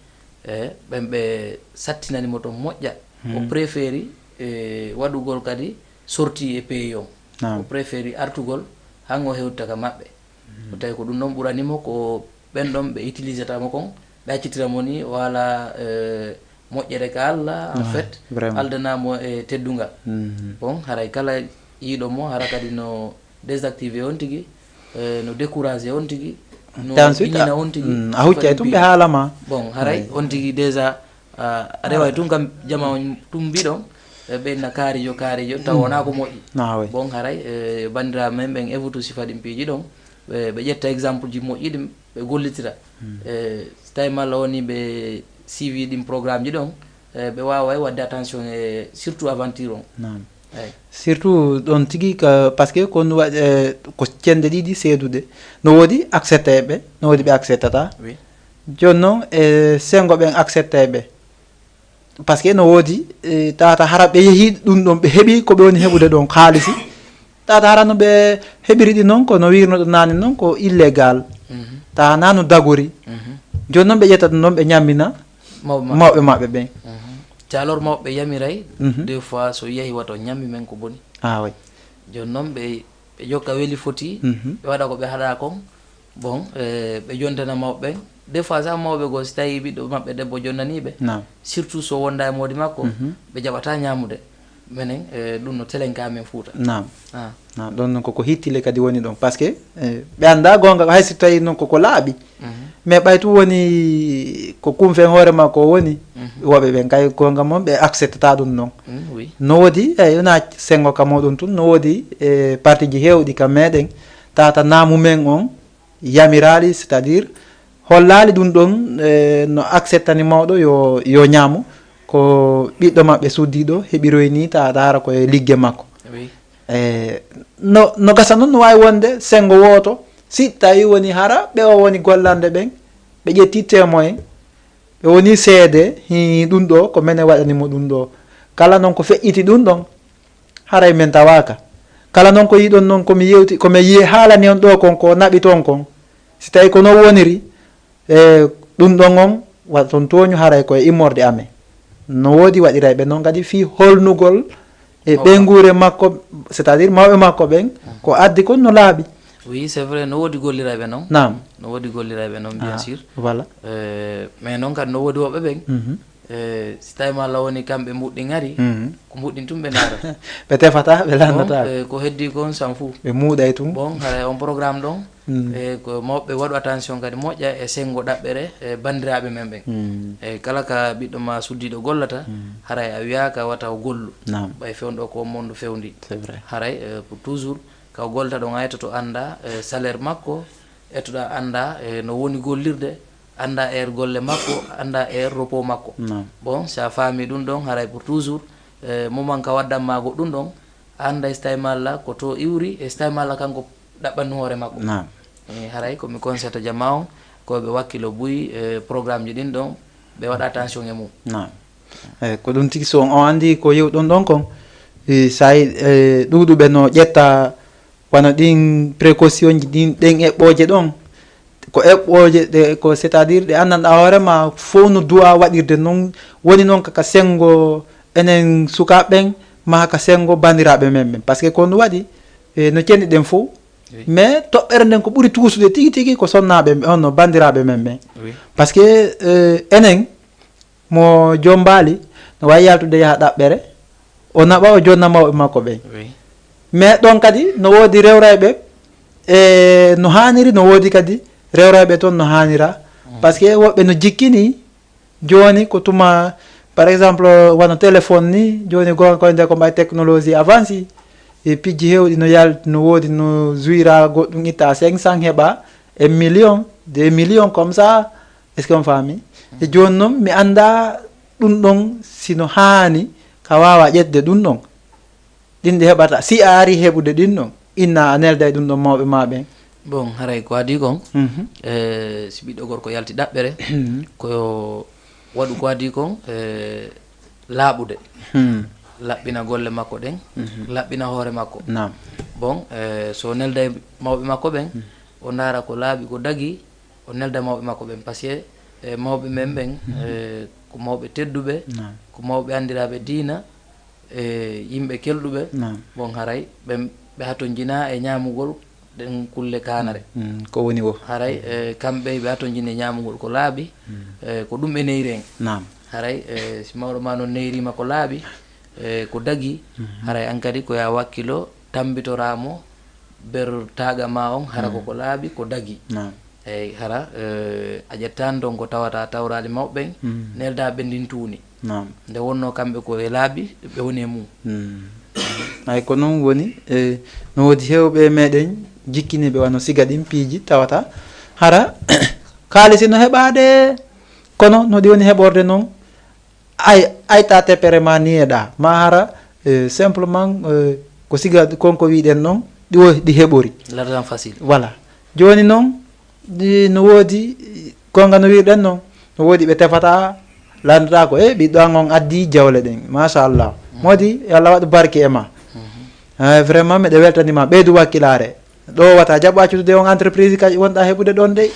eh, ɓen ɓe sattinani mo ton moƴƴa. O, hmm, préféri, eh, waɗugol kadi sorti e pays on. Naam. O préféri artugol, han o hewta ka maɓɓe. Hmm. O tawi ko ɗum ɗon ɓurani mo, ko ɓen ɗon ɓe utilisata mo kon, ɓe accitira mo ni, o alaa, eh, moƴƴere ka Alla, en, ouais, fait, vraiment, aldana mo e teddungal. Hmm. Bon, haray kala yiiɗo mo, hara kadi no désactivé on tigi, eh, no découragé on tigi, no Tan suite, ɓiñina a- on tigi. Mm, a huccay Faɗi tun ɓe mbi- haalama. Bon, haray Ay. On tigi déjà, ah, a reway tun kam jama on tun mbiɗon, eh, ɓe na kaarijo, kaarijo, taw wonaa ko moƴƴi. Na way. Bon, haray, eh, banndiraaɓe men ɓen evutu sifa ɗin piiji ɗon, ɓe, ɓe ƴetta exemple ji moƴƴi ɗin, ɓe gollitira. Eh, so tawi malla woni ɓe suivi ɗin programme ji ɗon, eh, ɓe waaway waɗde attention e surtout aventure on. Naam. Eyi. Surtout ɗon tigi ka, parce que ko no waɗ-, eh, ko cende ɗiɗi seedude. No woodi accepté ɓe, no woodi ɓe acceptata. Oui. Jooni noon, e sengo ɓen accepté ɓe. Parce que no woodi, eh, tawata hara ɓe yehi ɗum ɗon, ɓe heɓi ko ɓe woni heɓude ɗon haalisi. Tawata hara no ɓe heɓiri ɗi noon, ko no wirno ɗo naane noon, ko illégal. Mhm. Tawa na no dagori. Mhm. Jooni noon ɓe ƴetta ɗum ɗon, ɓe ñammina Mawɓe maɓɓe. Mawɓe maɓɓe ɓen. Mhm. Te alors mawɓe yamiray, Mhm. Des fois so yehi wato ñammi men ko boni. Ah, oui. Jooni noon ɓe, ɓe jokka weli foti, Mhm. Ɓe waɗa ko ɓe haɗa kon. Bon, eh, ɓe jontana mawɓe ɓen. Des fois sax mawɓe goo, si tawi ɓiɗɗo maɓɓe debbo jonnanii ɓe, Naam. Surtout so wonda e moodi makko, Mhm. Ɓe jaɓata ñaamude. Menen, eh, ɗum no telenka men Fuuta. Naam. Ah. Naam, ɗon noon koko hittile kadi woni ɗon. Parce que, eh, ɓe annda goonga, hay si tawi noon koko laaɓi. Mhm. Mais ɓay tun woni ko kumfen hoore makko o woni, Mhm. Woɓɓe ɓen kay goonga mon ɓe acceptata ɗum noon. Mm, oui. No woodi, eyi, wona sengo ka muɗum tun, no woodi, e, parti ji heewɗi ka meɗen, tawata naamu men on yamiraali, c'est-à-dire hollaali ɗum ɗon, e, no acceptani mawɗo yo, yo ñaamu ko ɓiɗɗo maɓɓe suddiiɗo heɓiroy ni, tawata hara ko e ligge makko. Oui. E, no, no gasa noon, no waawi wonde sengo wooto, si tawi woni hara ɓe o woni gollande ɓen, ɓe ƴetti témoin, ɓe woni seede, hi, ɗum ɗo ko menen waɗani mo ɗum ɗo. Kala noon ko feƴƴiti ɗum ɗon, haray men tawaaka. Kala noon ko yiɗon noon ko mi yewti, ko mi yi-, haalani on ɗo kon, ko naɓi toon kon. Si tawi ko noon woniri, e, ɗum ɗon on, waɗa toon tooñu, haray ko e immorde amen. No woodi waɗirayɓe noon kadi fii holnugol e Mawɓe. Ɓeynguure makko, c'est-à-dire mawɓe makko ɓen, ko addi kon no laaɓi. Oui, c'est vrai, no woodi gollirayɓe noon. Naam. No woodi gollirayɓe noon, bien Ah, sûr. Voilà. Eh, mais noon kadi no woodi woɓɓe ɓen. Mhm. Eh, si tawi malla woni kamɓe mbuɗɗi ŋari, Mhm. Ko mbuɗɗin tun ɓe ndaara. Ɓe tefata, ɓe Bon, lanndata. Eh, ko heddi kon s'en fout. Ɓe muuɗay tun. Bon, haray on programme ɗon, Mm. E ko mawɓe waɗu attention kadi moƴƴa e senngo ɗaɓɓere e banndiraaɓe men ɓen. Mm. E kala ka ɓiɗɗo ma suddiiɗo gollata, Mm. haray a wiyaaka wata o gollu. Naam. Ɓay fewndo ko on mondu fewndi. C'est vrai. Haray, eh, pour toujours, ka o gollata ɗon a ettoto annda, eh, salaire makko, ettoɗa annda, eh, no woni gollirde, annda heure golle makko, annda heure repos makko. Naam. Bon, si a faami ɗum ɗon, haray pour toujours, eh, moment ka waddan ma goɗɗum ɗon, a annday si tawi malla ko to iwri, e si tawi malla kanko ɗaɓɓanno hoore makko. Naam. E, haray ko mi conseillata jama on, ko ɓe wakkilo buy, e, programme ji ɗin ɗon, ɓe waɗa attention e mum. Naam. E, ko ɗum tigi, so on, on anndi ko yewɗon ɗon kon, e, sa yi-, e, ɗuuɗuɓe no ƴetta wano ɗin précaution ji ɗin, ɗen eɓɓooje ɗon, ko eɓɓooje ɗe, ko c'est-à-dire ɗe anndanɗa hoore ma fof no du'a waɗirde noon, woni noon kaka senngo enen sukaaɓe ɓen, ma ka senngo banndiraaɓe men ɓen. Parce que ko no waɗi, e, no cenni ɗen fof, Oui. Mais toɓɓere nden ko ɓuri tuusude tigi tigi ko sonnaaɓe ɓe, on no banndiraaɓe men ɓen. Oui. Parce que, eh, enen mo jommbaali no waawi yaltude yaha ɗaɓɓere, o naɓa, o jonna mawɓe makko ɓen. Oui. Mais ɗon kadi no woodi rewrayɓe, e no haaniri, no woodi kadi rewrayɓe toon no haanira. Mm. Parce que woɓɓe no jikkini, jooni ko tuma, par exemple, wano téléphone ni, jooni goonga koye nde ko mbay technologie avance, e pijji heewɗi no yalti, no woodi, no jouira goɗɗum itta cinq cents heɓa un million, deux millions comme ça, est-ce que on faami? E jooni noon mi annda ɗum ɗon si no haani ka waawa ƴetde ɗum ɗon. Ɗin ɗi heɓata, si a ari heɓude ɗin ɗon, inna a nelda e ɗum ɗon mawɓe ma ɓen. Bon, haray ko adii kon, Mhm. eh, si ɓiɗɗo gorko yalti ɗaɓɓere, Mhm. Ko waɗu ko adii kon, eh, laaɓude. Hmm. Laɓɓina golle makko ɗen, Mhm. Laɓɓina hoore makko. Naam. Bon, eh, so nelda e mawɓe makko ɓen, Hmm. O ndaara ko laaɓi, ko dagi, o nelda mawɓe makko ɓen. Parce que, eh, mawɓe men ɓen, Mhm. eh, ko mawɓe tedduɓe, Naam. Ko mawɓe anndiraaɓe diina, e yimɓe kelɗuɓe, Naam. Bon, haray ɓe, ɓe hatonjinaa e ñaamugol ɗen kulle kaanare. Mm, ko woni wo? Haray, e, kamɓe ɓe hatonjini e ñaamugol ko laaɓi, Mm. E, ko ɗum ɓe neyri en. Naam. Haray, e, si mawɗo ma noon neyriima ko laaɓi, e, ko dagi, Mhm. Haray an kadi ko yo a wakkilo, tammbitoraa mo, ber taaga ma on, hara ko ko laaɓi, ko dagi. Naam. Eyi, hara, eh, a ƴettaani ɗon ko tawata tawraali mawɓe ɓen, neldaa ɓe ndin tuuni. Naam. Nde wonnoo kamɓe ko e laaɓi, ɓe woni e mum. Ay, ko noon woni, eh, no woodi heewɓe e meɗen jikkiniiɓe wano siga ɗin piiji tawata hara kaalisi no heɓaade, kono no ɗi woni heɓorde noon, ay, ay ta tepere ma ni e ɗa, ma hara, eh, simplement, eh, ko siga kon ko wiɗen noon, ɗi wo-, ɗi heɓori. L'argent facile. Voilà. Jooni noon, ɗi no woodi, gonga no wirɗen noon, no woodi ɓe tefata, lanndata ko, eh, ɓiɗɗo an on addi jawle ɗen. Machallah. Moodi, yo Allah waɗu barke e ma. Eh, vraiment, miɗo weltanima, ɓeydu wakkilaare. Ɗo wata jaɓo accude on entreprise ka wonɗa heɓude ɗon dey.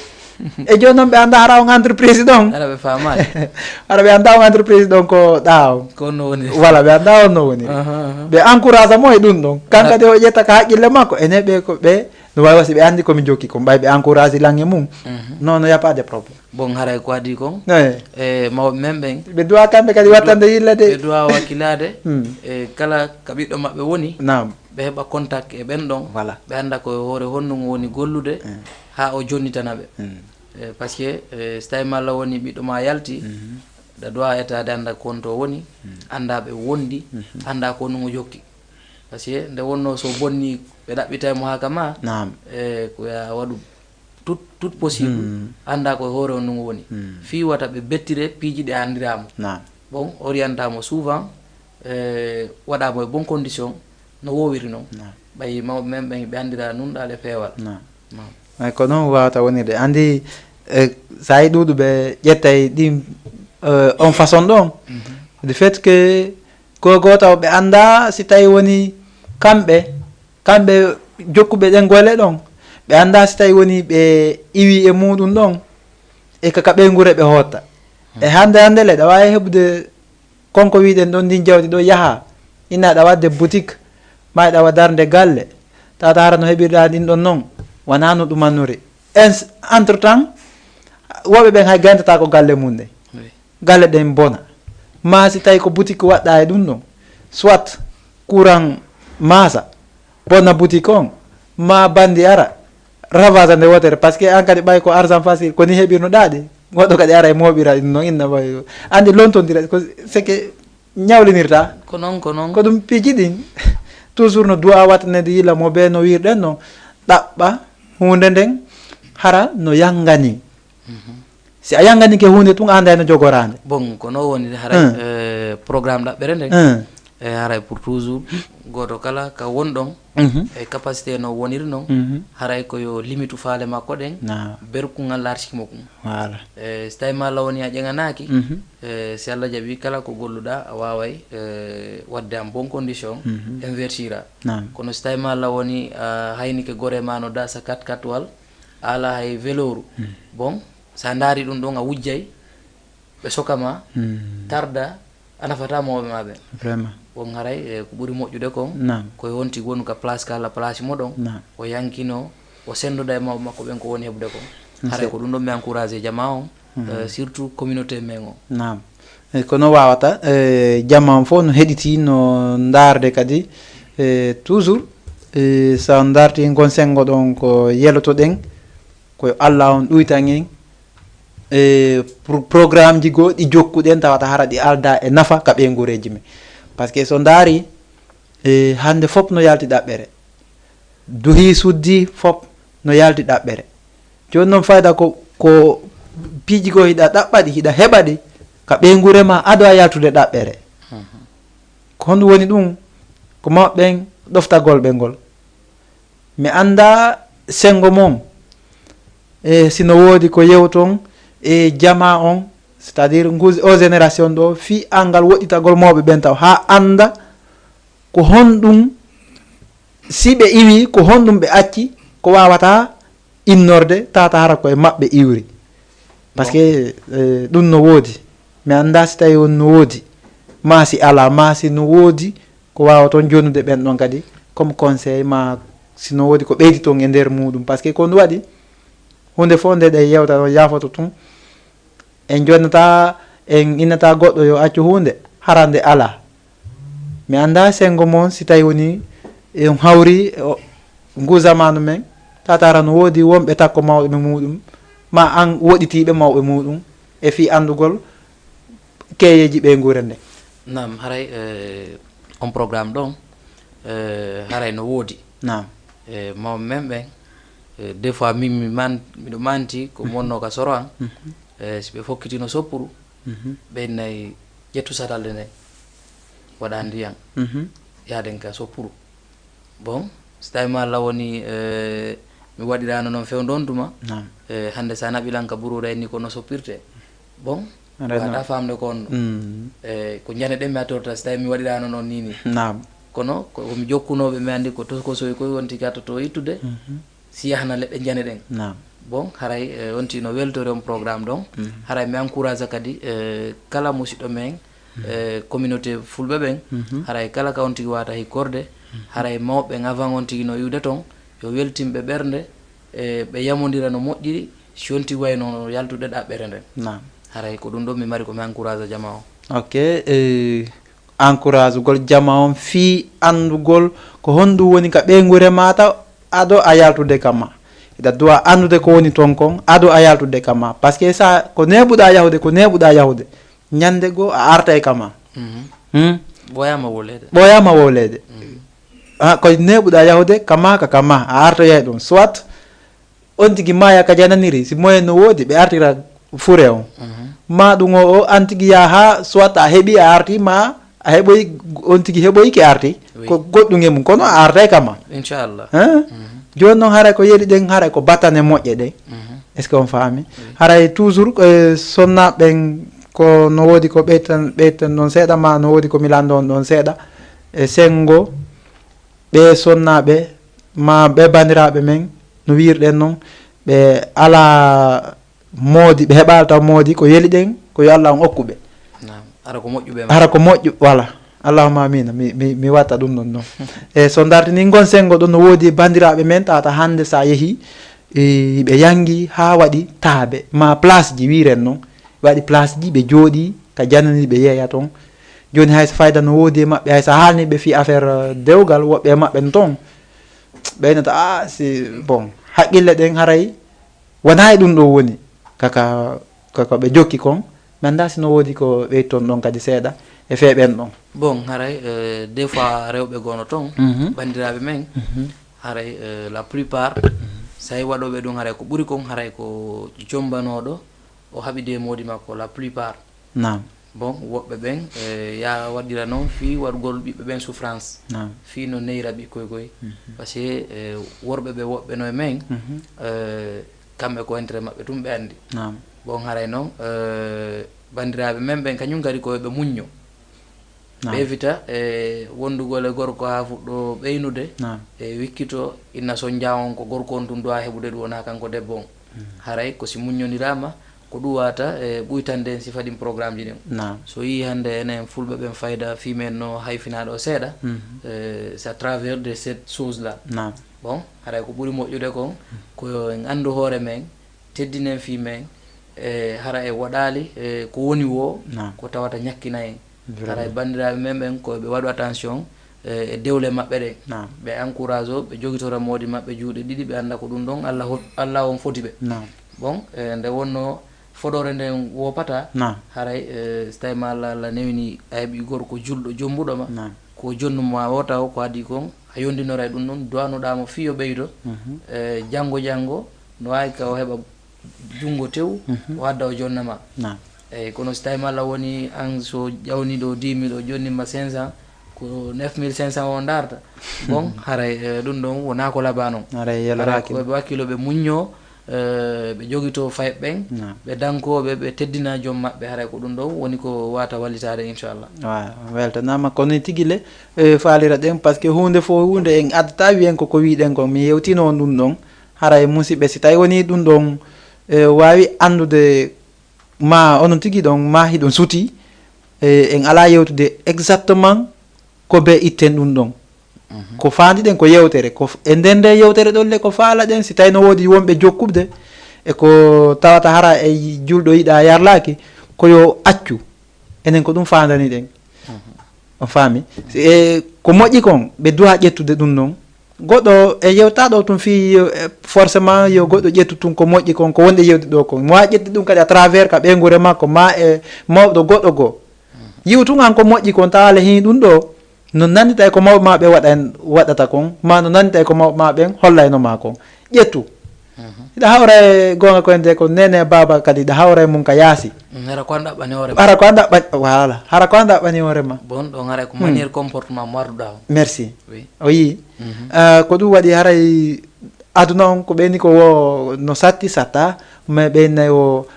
E jooni noon ɓe annda hara on entreprise ɗon. Hara ɓe faamaani. Hara ɓe annda on entreprise ɗon ko ɗa on. Ko no woni. Voilà, ɓe annda on no woni. Aha, aha. Ɓe encourage mo e ɗum ɗon. Kan kadi o ƴetta ka haqqille makko. Ene ɓe ko ɓe no wawi wasi ɓe anndi ko mi jokki kon. Ɓay ɓe encourage lan e mum. Mhm. Non, non, y a pas de problème. Bon, haray ko adii kon. Eyi. E mawɓe men ɓen. Ɓe duwa kamɓe kadi wattande yille de. Ɓe duwa wakkilaade. Hmm. E kala ka ɓiɗɗo maɓɓe woni. Naam. Ɓe heɓa contact e ɓen ɗon. Voilà. Ɓe annda ko e hoore honɗum woni gollude, eh, haa o jonnitana ɓe. Mm. Eh, parce que, eh, so tawi malla woni ɓiɗɗo ma yalti, mhm, ɗa duwa etaade annda ko honto woni, mm, annda ɓe wondi, mhm, annda ko honɗum o jokki. Parce que nde wonno so bonni, ɓe ɗaɓɓitay mo haa ka ma, naam, eh, ko ya waɗu tout, tout possible, hmm, annda ko e hoore on ɗum woni. Hmm. Fii wata ɓe bettire piiji ɗi anndiraama. Naam. Bon, orientamo souvent, eh, waɗamo e bon condition, no wowiri noon. Naam. Ɓay mawɓe men ɓen ɓe anndira nunɗal e peewal. Naam. Naam. Ay, ko noon wawata wonirde. Anndi, eh, so a yi ɗuuɗuɓe ƴettay ɗin, eh, on façon ɗon. Mhm. Du fait que ko gooto ɓe annda si tawi woni kamɓe kamɓe jokkuɓe ɗen golle ɗon, ɓe annda si tawi woni ɓe iwi e muɗum ɗon, e ka, ka ɓeynguure ɓe hotta. E hannde hannde le, ɗa waawi heɓude konko wiɗen ɗon, ndin jawdi ɗo yaha, ina ɗa waɗde boutique, ma ɗa wa darnde galle, tata hara no heɓirɗa ɗin ɗon non, wonaa no ɗum annori. En, entre temps, woɓɓe ɓen hay gayntata ko galle mum ɗen. Oui. Galle ɗen bona. Ma si tawi ko boutique waɗɗa e ɗum ɗon, soit courant maasa, bona boutique on, ma bandi ara, ravage nde wotere, parce que an kadi ɓay ko argent facile, ko ni heɓirno ɗaɗi, goɗɗo kadi ara e moɓira ɗum non, inna ɓay, andi lontondira, ko c'est que ñawlinirta. Ko non, ko non. Ko ɗum piiji ɗin, toujours no duwa wattanede yila mo be no wirɗen no, ɗaɓɓa hunde nden, hara no yangani. Mhm. Si a yanganike hunde tun, a anday no jogorande. Bon, ko no woni haray, eh, programme ɗaɓɓere nden. Eh. E haray pour toujours, goto kala ka wonɗon, mhm, e capacité no woniri non, mhm, haray ko yo limitu faale makko ɗen, na, berkugal lartiki mo kun. Voilà. E so tawi ma lawoni a ƴeŋanaaki, mhm, e si Allah jaɓi kala ko golluɗa a waway, e, wadde en bon condition, mhm, invertira. Naam. Kono so tawi ma lawoni a haynike gore ma no da sa quatre quatre wal, a ala hay veloru. Mm. Bon, sa ndaari ɗum ɗon a wujjay, ɓe soka ma, mm, tarda, a nafata mawɓe ma ɓen. Vraiment. Bon, haray, e, ko ɓuri moƴƴude kon, naam, koye wonti wonu ka place ka la place mo ɗon, naam, o yankino, o sendoda e mawɓe makko ɓen ko woni heɓude kon. Mm, haray ko ɗum ɗon mi encourage jama on, mm, e, surtout communauté men o. Naam. E, kono wawata, e, jama on fof no heɗiti, no ndaarde kadi, e, toujours, e, so on darti ngon sengo ɗon ko yelotoɗen, ko yo Allah on ɗuytan en, e, pro-, programme ji goo ɗi jokkuɗen tawata hara ɗi alda e nafa ka ɓeygureji men. Parce que so ndaari, e, hande fof no yalti ɗaɓɓere. Duhi suddi fof no yalti ɗaɓɓere. Jooni noon fayda ko, ko piiji goo hiɗa ɗaɓɓa ɗi, hiɗa heɓa ɗi, ka ɓeynguure ma ado a yaltude ɗaɓɓere. Mhm. Ko honɗum woni ɗum? Ko mawɓe ɓen ɗoftagol ɓe ngol. Mi annda senngo mon, e si no woodi ko yewton e jamaa on, c'est-à-dire ngu, o génération ɗo, fii anngal woɗɗitagol mawɓe ɓen taw, haa annda ko honɗum, si ɓe iwii, ko honɗum ɓe acci, ko waawataa innorde, tawata hara ko e maɓɓe iwri. Parce que, eh, ɗum no woodi. Mi anndaa si tawii on no woodi, maa si alaa, maa si no woodi ko waawa toon jonnude ɓen ɗon kadi, comme conseil, maa si no woodi ko ɓeydi toon e nder muuɗum. Parce que ko ɗum waɗi, huunde fof nde ɗe yewta ɗon yaafoto tun. En jonnataa, en innataa goɗɗo yo accu huunde, hara nde alaa. Mi anndaa senngo mon si tawii woni on hawri, o, ngu zamanu men, tawata hara no woodi wonɓe takko mawɓe muɗum, ma an woɗɗitiiɓe mawɓe muɗum, e fii anndugol keyeeji ɓeynguure nden. Naam, haray, eh, on programme ɗon, eh, haray no woodi. Naam. Eh, mawɓe men ɓen, eh, des fois min mi man-, miɗo manti ko mi wonno ka soro an. Mhm. Eh, si ɓe fokkitino soppuru, Mhm. ɓe innay ƴettu satalde nden, waɗa ndiyam, Mhm. yaaden ka soppuru. Bon, si tawi ma Allah woni, eh, mi waɗirano noon fewndo on tuma, Naam. eh, hannde sa naɓilan ka buruuda en ni ko no soppirte. Bon, Aɗa waɗa no- faamde ko on ɗo. Mm. Eh, ko njane ɗen mi attorta si tawi mi waɗirano noon ni ni. Naam. Kono ko, ko mi jokkunooɓe mi anndi ko tokosoy koy wonti ka to, to ittude, Mhm. si yahna leɗɗe njane ɗen. Naam. Bon, haray, eh, wonti no weltori on programme ɗon. Mhm. Haray mi encourage kadi, eh, kala musiɗɗo men, Mhm. eh, communauté fulɓe ɓen, Mhm. haray kala ka on tigi wata hikkorde, Mhm. haray mawɓe ɓen avant on tigi no iwde ton, yo weltin ɓe ɓernde, e ɓe yamondira no moƴƴiri, si on tigi wayno no yaltude ɗaɓɓere nden. Naam. Haray ko ɗum ɗon mi mari ko mi encourage jama o. Ok, eh, encouragugol jama on fii anndugol ko honɗum woni ka ɓeynguure ma taw ado a yaltude ka ma. Ida duwa anndude ko woni ton kon, ado a yaltude ka ma. Parce que sa ko neeɓuɗa yahude, ko neeɓuɗa yahude. Ñande goo a artay ka ma. Mhm. Hmm? Ɓooyama wolede. Ɓooyama wolede. Mhm. Ah, ko neeɓuɗa yahude ka ma, ka, ka ma, a artoyay ɗum. Soit on tigi maaya ka jananiri, si moyen no woodi, ɓe artira fure on. Mhm. Ma ɗum o, o an tigi yaha, soit a heɓi, a arti, ma a heɓoy, on tigi heɓoyke arti, Oui. ko goɗɗum e mum, kono a artay ka ma. Inchallah. Hein? Mhm. Jooni noon haray ko yeli ɗen, haray ko battane moƴƴe ɗen. Mhm. Est-ce que on faami? Oui. Haray toujours, eh, sonnaaɓe ɓen ko no woodi ko ɓeytan, ɓeytan ɗon seeɗa, ma no woodi ko mi lanndo on ɗon seeɗa. E senngo ɓe sonnaaɓe ma ɓe banndiraaɓe men, no wiirɗen noon, ɓe alaa moodi, ɓe heɓaali taw moodi, ko yeli ɗen, ko yo Allah on okku ɓe. Naam. Hara ko moƴƴuɓe ma. Hara ko moƴƴu, voilà. Allahumma amina. Mi, mi, mi watta ɗum ɗon noon. E so dartini ngon senngo ɗon no woodi banndiraaɓe men, tawata hannde sa yehi, e, ɓe yanngi haa waɗi taabe, ma place ji wiiren noon. Waɗi place ji, ɓe jooɗi, ka janani ɓe yeeya toon. Jooni hay so fayda no woodi e maɓɓe, hay so haalni ɓe fii affaire, euh, dewgal, woɓɓe e maɓɓe no toon. Ɓe innata, "Ah, si, bon, haqqille ɗen haray wonaa e ɗum ɗo woni." Kaka, kaka ɓe jokki kon, mi anndaa si no woodi ko ɓeyton ɗon kadi seeɗa e fee ɓen ɗon. Bon, haray, euh, des fois rewɓe gono toon, Mhm. banndiraaɓe men, Mhm. haray, euh, la plupart, Mhm. so tawi waɗooɓe ɗum, haray ko ɓuri kon, haray ko jombanooɗo, o haɓidi e moodi makko, la plupart. Naam. Bon, woɓɓe ɓen, eh, ya waɗira noon fii waɗugol ɓiɓɓe ɓen souffrance. Naam. Fii no neyra ɓikkoy koy. Mhm. Parce que, eh, worɓe ɓe woɓɓe no e men, Mhm. eh, kamɓe ko intérêt maɓɓe tun ɓe anndi. Naam. Bon, haray noon, eh, banndiraaɓe men ɓen kañum kadi ko yo ɓe muñño. Naam. Ɓe evita, eh, wondugol e gorko haa fuɗɗo ɓeynude. Naam. E wikkito inna sonja on ko gorko on tun duwa heɓude ɗum wona kanko debbo on. Mm. Haray ko si muññoniraama, ko ɗum wata, eh, ɓuytande en sifa ɗin programme ji ɗin. Naam. So yii hannde enen fulɓe ɓen fayda fii men no hayfinaaɗo seeɗa, Mhm. eh, c'est à travers de cette chose là. Naam. Bon, haray ko ɓuri moƴƴude kon, ko yo en anndu hoore men, teddinen fii men, e hara e waɗaali, e ko woni woo, Naam. ko tawata ñakkina en. Vraiment. Haray banndiraaɓe men ɓen, ko ɓe waɗu attention, e, e dewle maɓɓe ɗen. Naam. Ɓe encourage o, ɓe jogitora moodi maɓɓe juuɗe ɗiɗi, ɓe annda ko ɗum ɗon Allah ho-, Allah on foti ɓe. Naam. Bon, e, nde wonno fodoore nden woppata, Naam. haray, e, so tawi ma Allah, Allah newini a heɓi gorko julɗo jombuɗo ma, Naam. ko jonnu ma o taw ko adii kon, a yondinora e ɗum ɗon, duwanoɗaa mo fii yo ɓeydo, Mhm. e, janngo janngo, no waawi ka o heɓa junngo tew, Mhm. o adda o jonna ma. Naam. Eyi, kono so tawi ma Allah woni an so ƴawni ɗo dix mille o jonni ma cinq cents, ko neuf mille cinq cents o ndarta. Bon, haray, e, ɗum ɗon wona ko laba non. Haray yeloraaki. Haray ko ɓe wakkilo ɓe muñño, e, ɓe jogito fayɓe ɓen, Naam. ɓe dankooɓe, ɓe teddina joom maɓɓe, haray ko ɗum ɗon woni ko wata wallitaade, inchallah. Wa-, weltanaama. Kono tigi le, e, faalira ɗen, parce que huunde fof huunde en addata wiyen ko ko wiɗen kon, mi yewtino on ɗum ɗon. Haray musiɓɓe, si tawi woni ɗum ɗon, e, waawi anndude ma onon tigi ɗon, ma hiɗon suti, e, en alaa yewtude exactement ko be itten ɗum ɗon. Mhm. Ko faandiɗen ko yewtere, ko f-, e nden nde yewtere ɗon le ko faalaɗen, si tawi no woodi wonɓe jokkude, e ko tawata hara e julɗo yiɗa yarlaaki, ko yo accu. Enen ko ɗum faandaniɗen. Mhm. On faami? Si, e, ko moƴƴi kon, ɓe duwa ƴettude ɗum ɗon. Goɗɗo e yewta ɗo tun fii, eh, forcément yo goɗɗo ƴettu tun ko moƴƴi kon, ko wonde yewde ɗo kon. Mi waawi ƴetti ɗum kadi à travers ka ɓeynguure makko, ma e mawɗo goɗɗo goo. Yi'u tun an ko moƴƴi kon, tawa le hii ɗum ɗo no nandita e ko mawɓe ma ɓen waɗan-, waɗata kon, ma no nandita e ko mawɓe ma ɓen hollayno ma kon. Ƴettu. Hiɗa hawra e goonga ko ende ko nene baaba kadi, hiɗa hawra e mum ka yaasi. Mm, hara ko an ɗaɓɓani hoore ma. Hara ko an ɗaɓɓani, voilà. Hara ko an ɗaɓɓani hoore ma. Bon, ɗon hara ko manière comportement mo arduɗa o. Merci. Oui. O yii. Ah, ko ɗum waɗi haray aduna on ko ɓeyni ko wo no satti satta, mais ɓeynay wo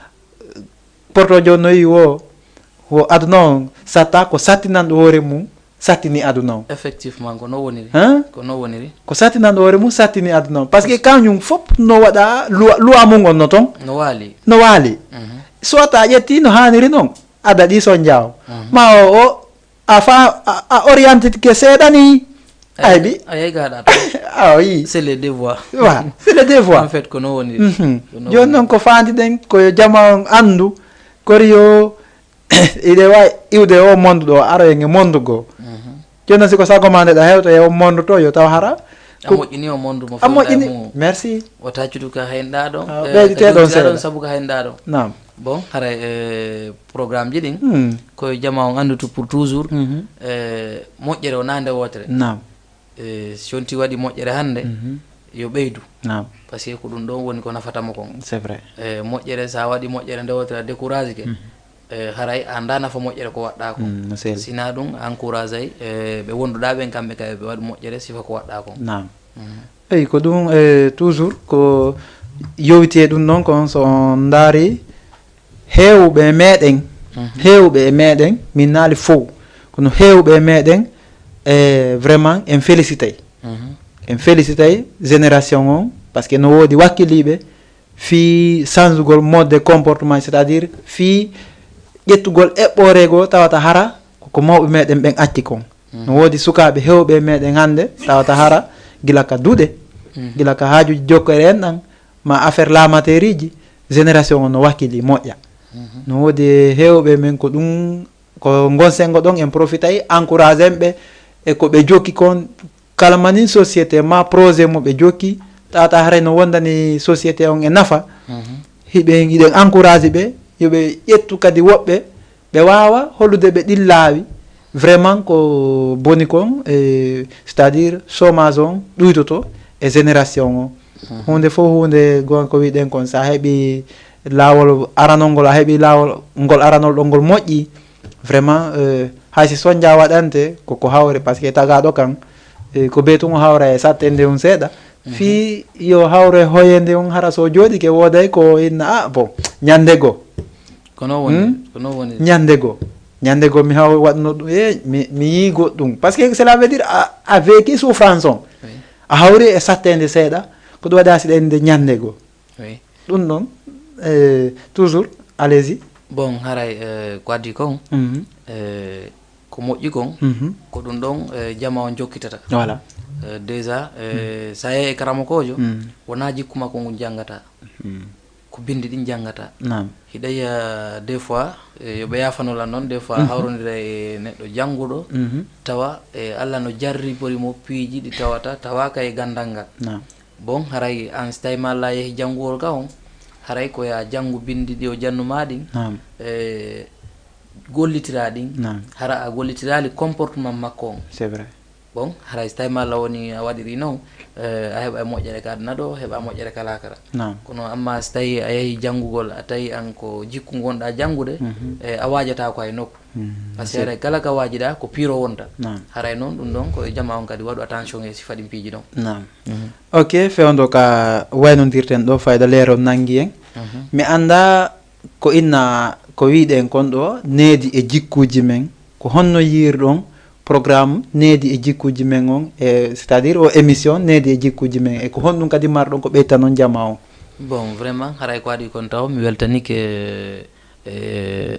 porto jooni no yi wo, wo aduna on satta ko sattinanɗo hoore mum, sattini aduna on. Effectivement, ko no woniri. Hein? Ko no woniri. Ko sattinanɗo hoore mum, sattini aduna on. Parce que kañum fof no waɗa loi, loi mum on no ton. No waali. No waali. Mhm. Soit a ƴetti no haaniri non, a daɗi sonjaawo. Mhm. Ma o, o, a fa, a, a orientitike seeɗa ni. Ay, bi. A yehi gaɗa to. Ah, oui. C'est le devoir. Wa, c'est le devoir. En fait, ko no woniri. Mhm. Ko no woniri. Jooni non ko faandi ɗen, ko yo jama on anndu, kori yo iɗe waawi iwde o mondu ɗo, aro e nge mondu goo. Mhm. Jooni non si ko sago ma nde ɗa hewta e o mondu to, yo taw hara. A moƴƴini o mondu mo a moƴƴini. Fewda e mum. Merci. O taccudu ka haynɗa ɗon. Ah, eh, ɓeydite ɗon seeɗa. Sabu ka haynɗa ɗon. Naam. Bon, haray, eh, programme ji ɗin, hmm, ko yo jama on anndu to pour toujours, mhm, eh, moƴƴere o na nde wootere. Naam. Eh, si yonti waɗi moƴƴere hannde, mhm, yo ɓeydu. Naam. Parce que ko ɗum ɗon woni ko nafata mo kon. C'est vrai. Eh, moƴƴere, sa waɗi moƴƴere nde wootere a décourage ke, mhm, eh, haray a annda nafa moƴƴere ko waɗɗa ko. Mm, no selli. Sina ɗum a encourage ay, eh, ɓe wonduɗa ɓen kamɓe kay ɓe waɗi moƴƴere sifa ko waɗɗa kon. Naam. Mhm. Eyi, ko ɗum, eh, toujours ko yowiti e ɗum ɗon kon, so on ndaari heewɓe e meɗen, mhm, heewɓe e meɗen, min naali fow, kono heewɓe e meɗen, eh, vraiment en félicitay. Mhm. En félicitay génération on, parce que no woodi wakkiliiɓe fii sanjugol mode de comportement, c'est-à-dire fii ƴettugol eɓɓoore goo tawata hara ko, ko mawɓe meɗen ɓen acci kon. Mhm. No woodi sukaaɓe heewɓe e meɗen hannde tawata hara gila ka duɗe, mhm, gila ka haajuuji jokkere en ɗan, ma affaire laamateeriiji, génération on no wakkili moƴƴa. Mhm. No woodi heewɓe men ko ɗum, ko ngon sengo ɗon en profitay encourage en ɓe e ko ɓe jokki kon, kala manin société ma projet mo ɓe jokki, tawata haray no wondani société on e nafa. Mhm. Hiɓe, hiɗen encourage ɓe, yo ɓe ƴettu kadi woɓɓe ɓe waawa hollude ɓe ɗin laawi. Vraiment ko boni kon, e, c'est-à-dire chômage on ɗuytoto e génération on. Mhm. Huunde fof huunde gonga ko wiɗen kon, sa heɓi laawol aranol ngol, a heɓi laawol ngol aranol ɗon ngol moƴƴi, vraiment, eh, hay si sonja waɗante ko, ko hawre, parce que tagaɗo kan, eh, ko be tun o hawra e sattende on seeɗa. Mhm. Fii yo hawre hoyende on hara so jooɗike wooday ko inna, ah, bon, ñande goo. Ko non woni, hmm? Ko non woni. Ñande goo. Ñande goo mi haw-, waɗno ɗum, eh, mi, mi yii goɗɗum. Parce que cela veut dire a, a vécu souffrance on. Oui. A hawri e sattende seeɗa, ko ɗum waɗa si ɗen nde ñande goo. Oui. Ɗum noon, eh, toujours, allez-y. Bon, haray, eh, ko addi kon, mhm, eh, ko moƴƴi kon, mhm, ko ɗum ɗon, eh, jama on jokkitata. Voilà. Eh, déjà, eh, mhm, sa yehi e karamokoojo, mhm, wonaa jikku makko ngun janngata. Mhm. Ko binndi ɗin janngata. Naam. Hiɗa yiya, des fois, eh, yo ɓe yaafano lan noon, des fois, mhm, hawrondira e neɗɗo jannguɗo, mhm, tawa, eh, Alla no jarribori mo piiji ɗi tawata, tawaaka e ganndal ngal. Naam. Bon, haray an si tawi ma la yehi janngugol ka on, haray ko ya janngu binndi ɗi o jannu ma ɗin, naam, eh, gollitira ɗin, naam, hara a gollitiraali comportement makko on. C'est vrai. Bon, haray si tawi ma la woni a waɗiri non, eh, a heɓa moƴƴere ka aduna ɗo, heɓa moƴƴere ka laakara. Naam. Kono amma si tawi a yehi janngugol, a tawi an ko jikku ngonɗa janngude, mhm, eh, a waajata ko hay nokku. Mm, parce que haray kala ka waajiɗa ko piiro wonta. Naam. Haray noon ɗum ɗon ko e jama on kadi waɗu attention e sifa ɗin piiji ɗon. Naam. Mhm. Ok, fewndo ka waynondirten ɗo fayda leero nangi en. Mhm. Mi annda ko inna ko wiɗen kon ɗo needi e jikkuuji men, ko honno yiirɗon programme needi e jikkuuji men on, e, c'est-à-dire o émission needi e jikkuuji men, e ko honɗum kadi marɗon ko ɓeytanon jama on? Bon, vraiment, haray ko waɗi kon taw mi weltanike, e,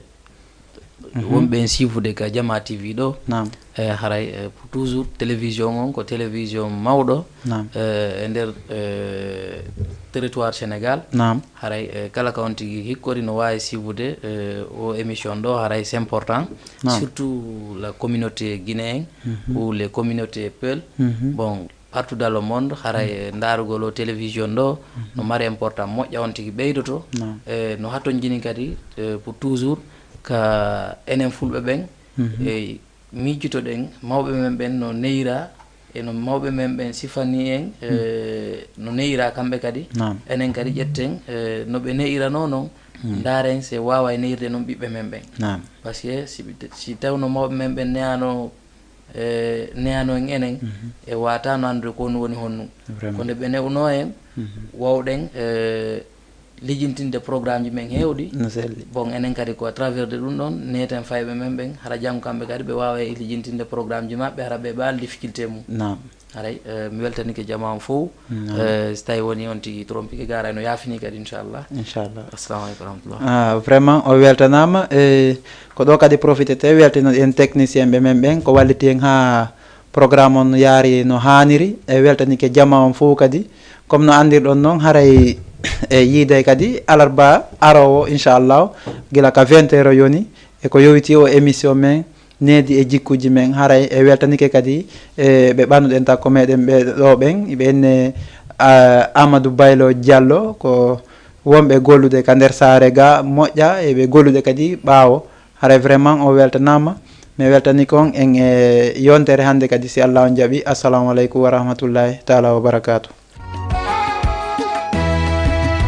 mhm, wonɓe en siifude ka Jama T V ɗo. Naam. Eh, haray, eh, pour toujours télévision on ko télévision mawɗo, naam, eh, e nder, eh, territoire Sénégal. Naam. Haray, eh, kala ka on tigi hikkori no waawi siifude, eh, o émission ɗo, haray c'est important. Naam. Surtout la communauté guinéenne, mhm, ou les communautés peules. Mhm. Bon, partout dans le monde, hara e ndaarugol o télévision ɗo, no mari important moƴƴa on tigi ɓeydoto. E no hattonjini kadi, e, pour toujours ka enen fulɓe ɓen, e miijitoɗen mawɓe men ɓen no neyira, e no mawɓe men ɓen sifani en, e no neyira kamɓe kadi. Enen kadi ƴetten, e no ɓe neyirano non, ndaaren se waawa e neyirde non ɓiɓɓe men ɓen. Parce que si, si tawno mawɓe men ɓen neyano, e neyano en enen, e wata no anndude ko honɗum woni honɗum. Ko nde ɓe newno en, wawɗen, e lijintinde programme ji men heewɗi. No selli. Bon, enen kadi ko à travers de ɗum ɗon neten fayɓe men ɓen, hara janngo kamɓe kadi ɓe waawa e lijintinde programme ji maɓɓe, hara ɓe ɓaal difficulté mum. Haray, e mi weltanike jamaa on fof. E si tawi woni on tigi trompike, gaara no yaafini kadi, inchallah. Inchallah. Assalamu aleykum wa rahmatullah. Ah, vraiment o weltanama. E ko ɗo kadi profitete weltino en technicien ɓe men ɓen ko walliti en ha programme on yaari no haaniri. E weltanike jamaa on fof kadi, comme no anndirɗon noon, haray e yiiday kadi alarba arowo, inchallah, gila ka vingt heures o yoni, e ko yowiti o émission men needi e jikkuji men. Haray e weltanike kadi e ɓe ɓannuɗen takko meɗen ɓe ɗo ɓen, ɓe enne, a, Amadou Baylo Diallo, ko wonɓe gollude ka nder saare ga moƴƴa, e ɓe gollude kadi ɓaawo. Haray vraiment o weltanama. Mi weltani kon en e yontere hannde kadi, si Allah on jaɓi. Assalamu aleykum wa rahmatullahi taala wa barakatuh.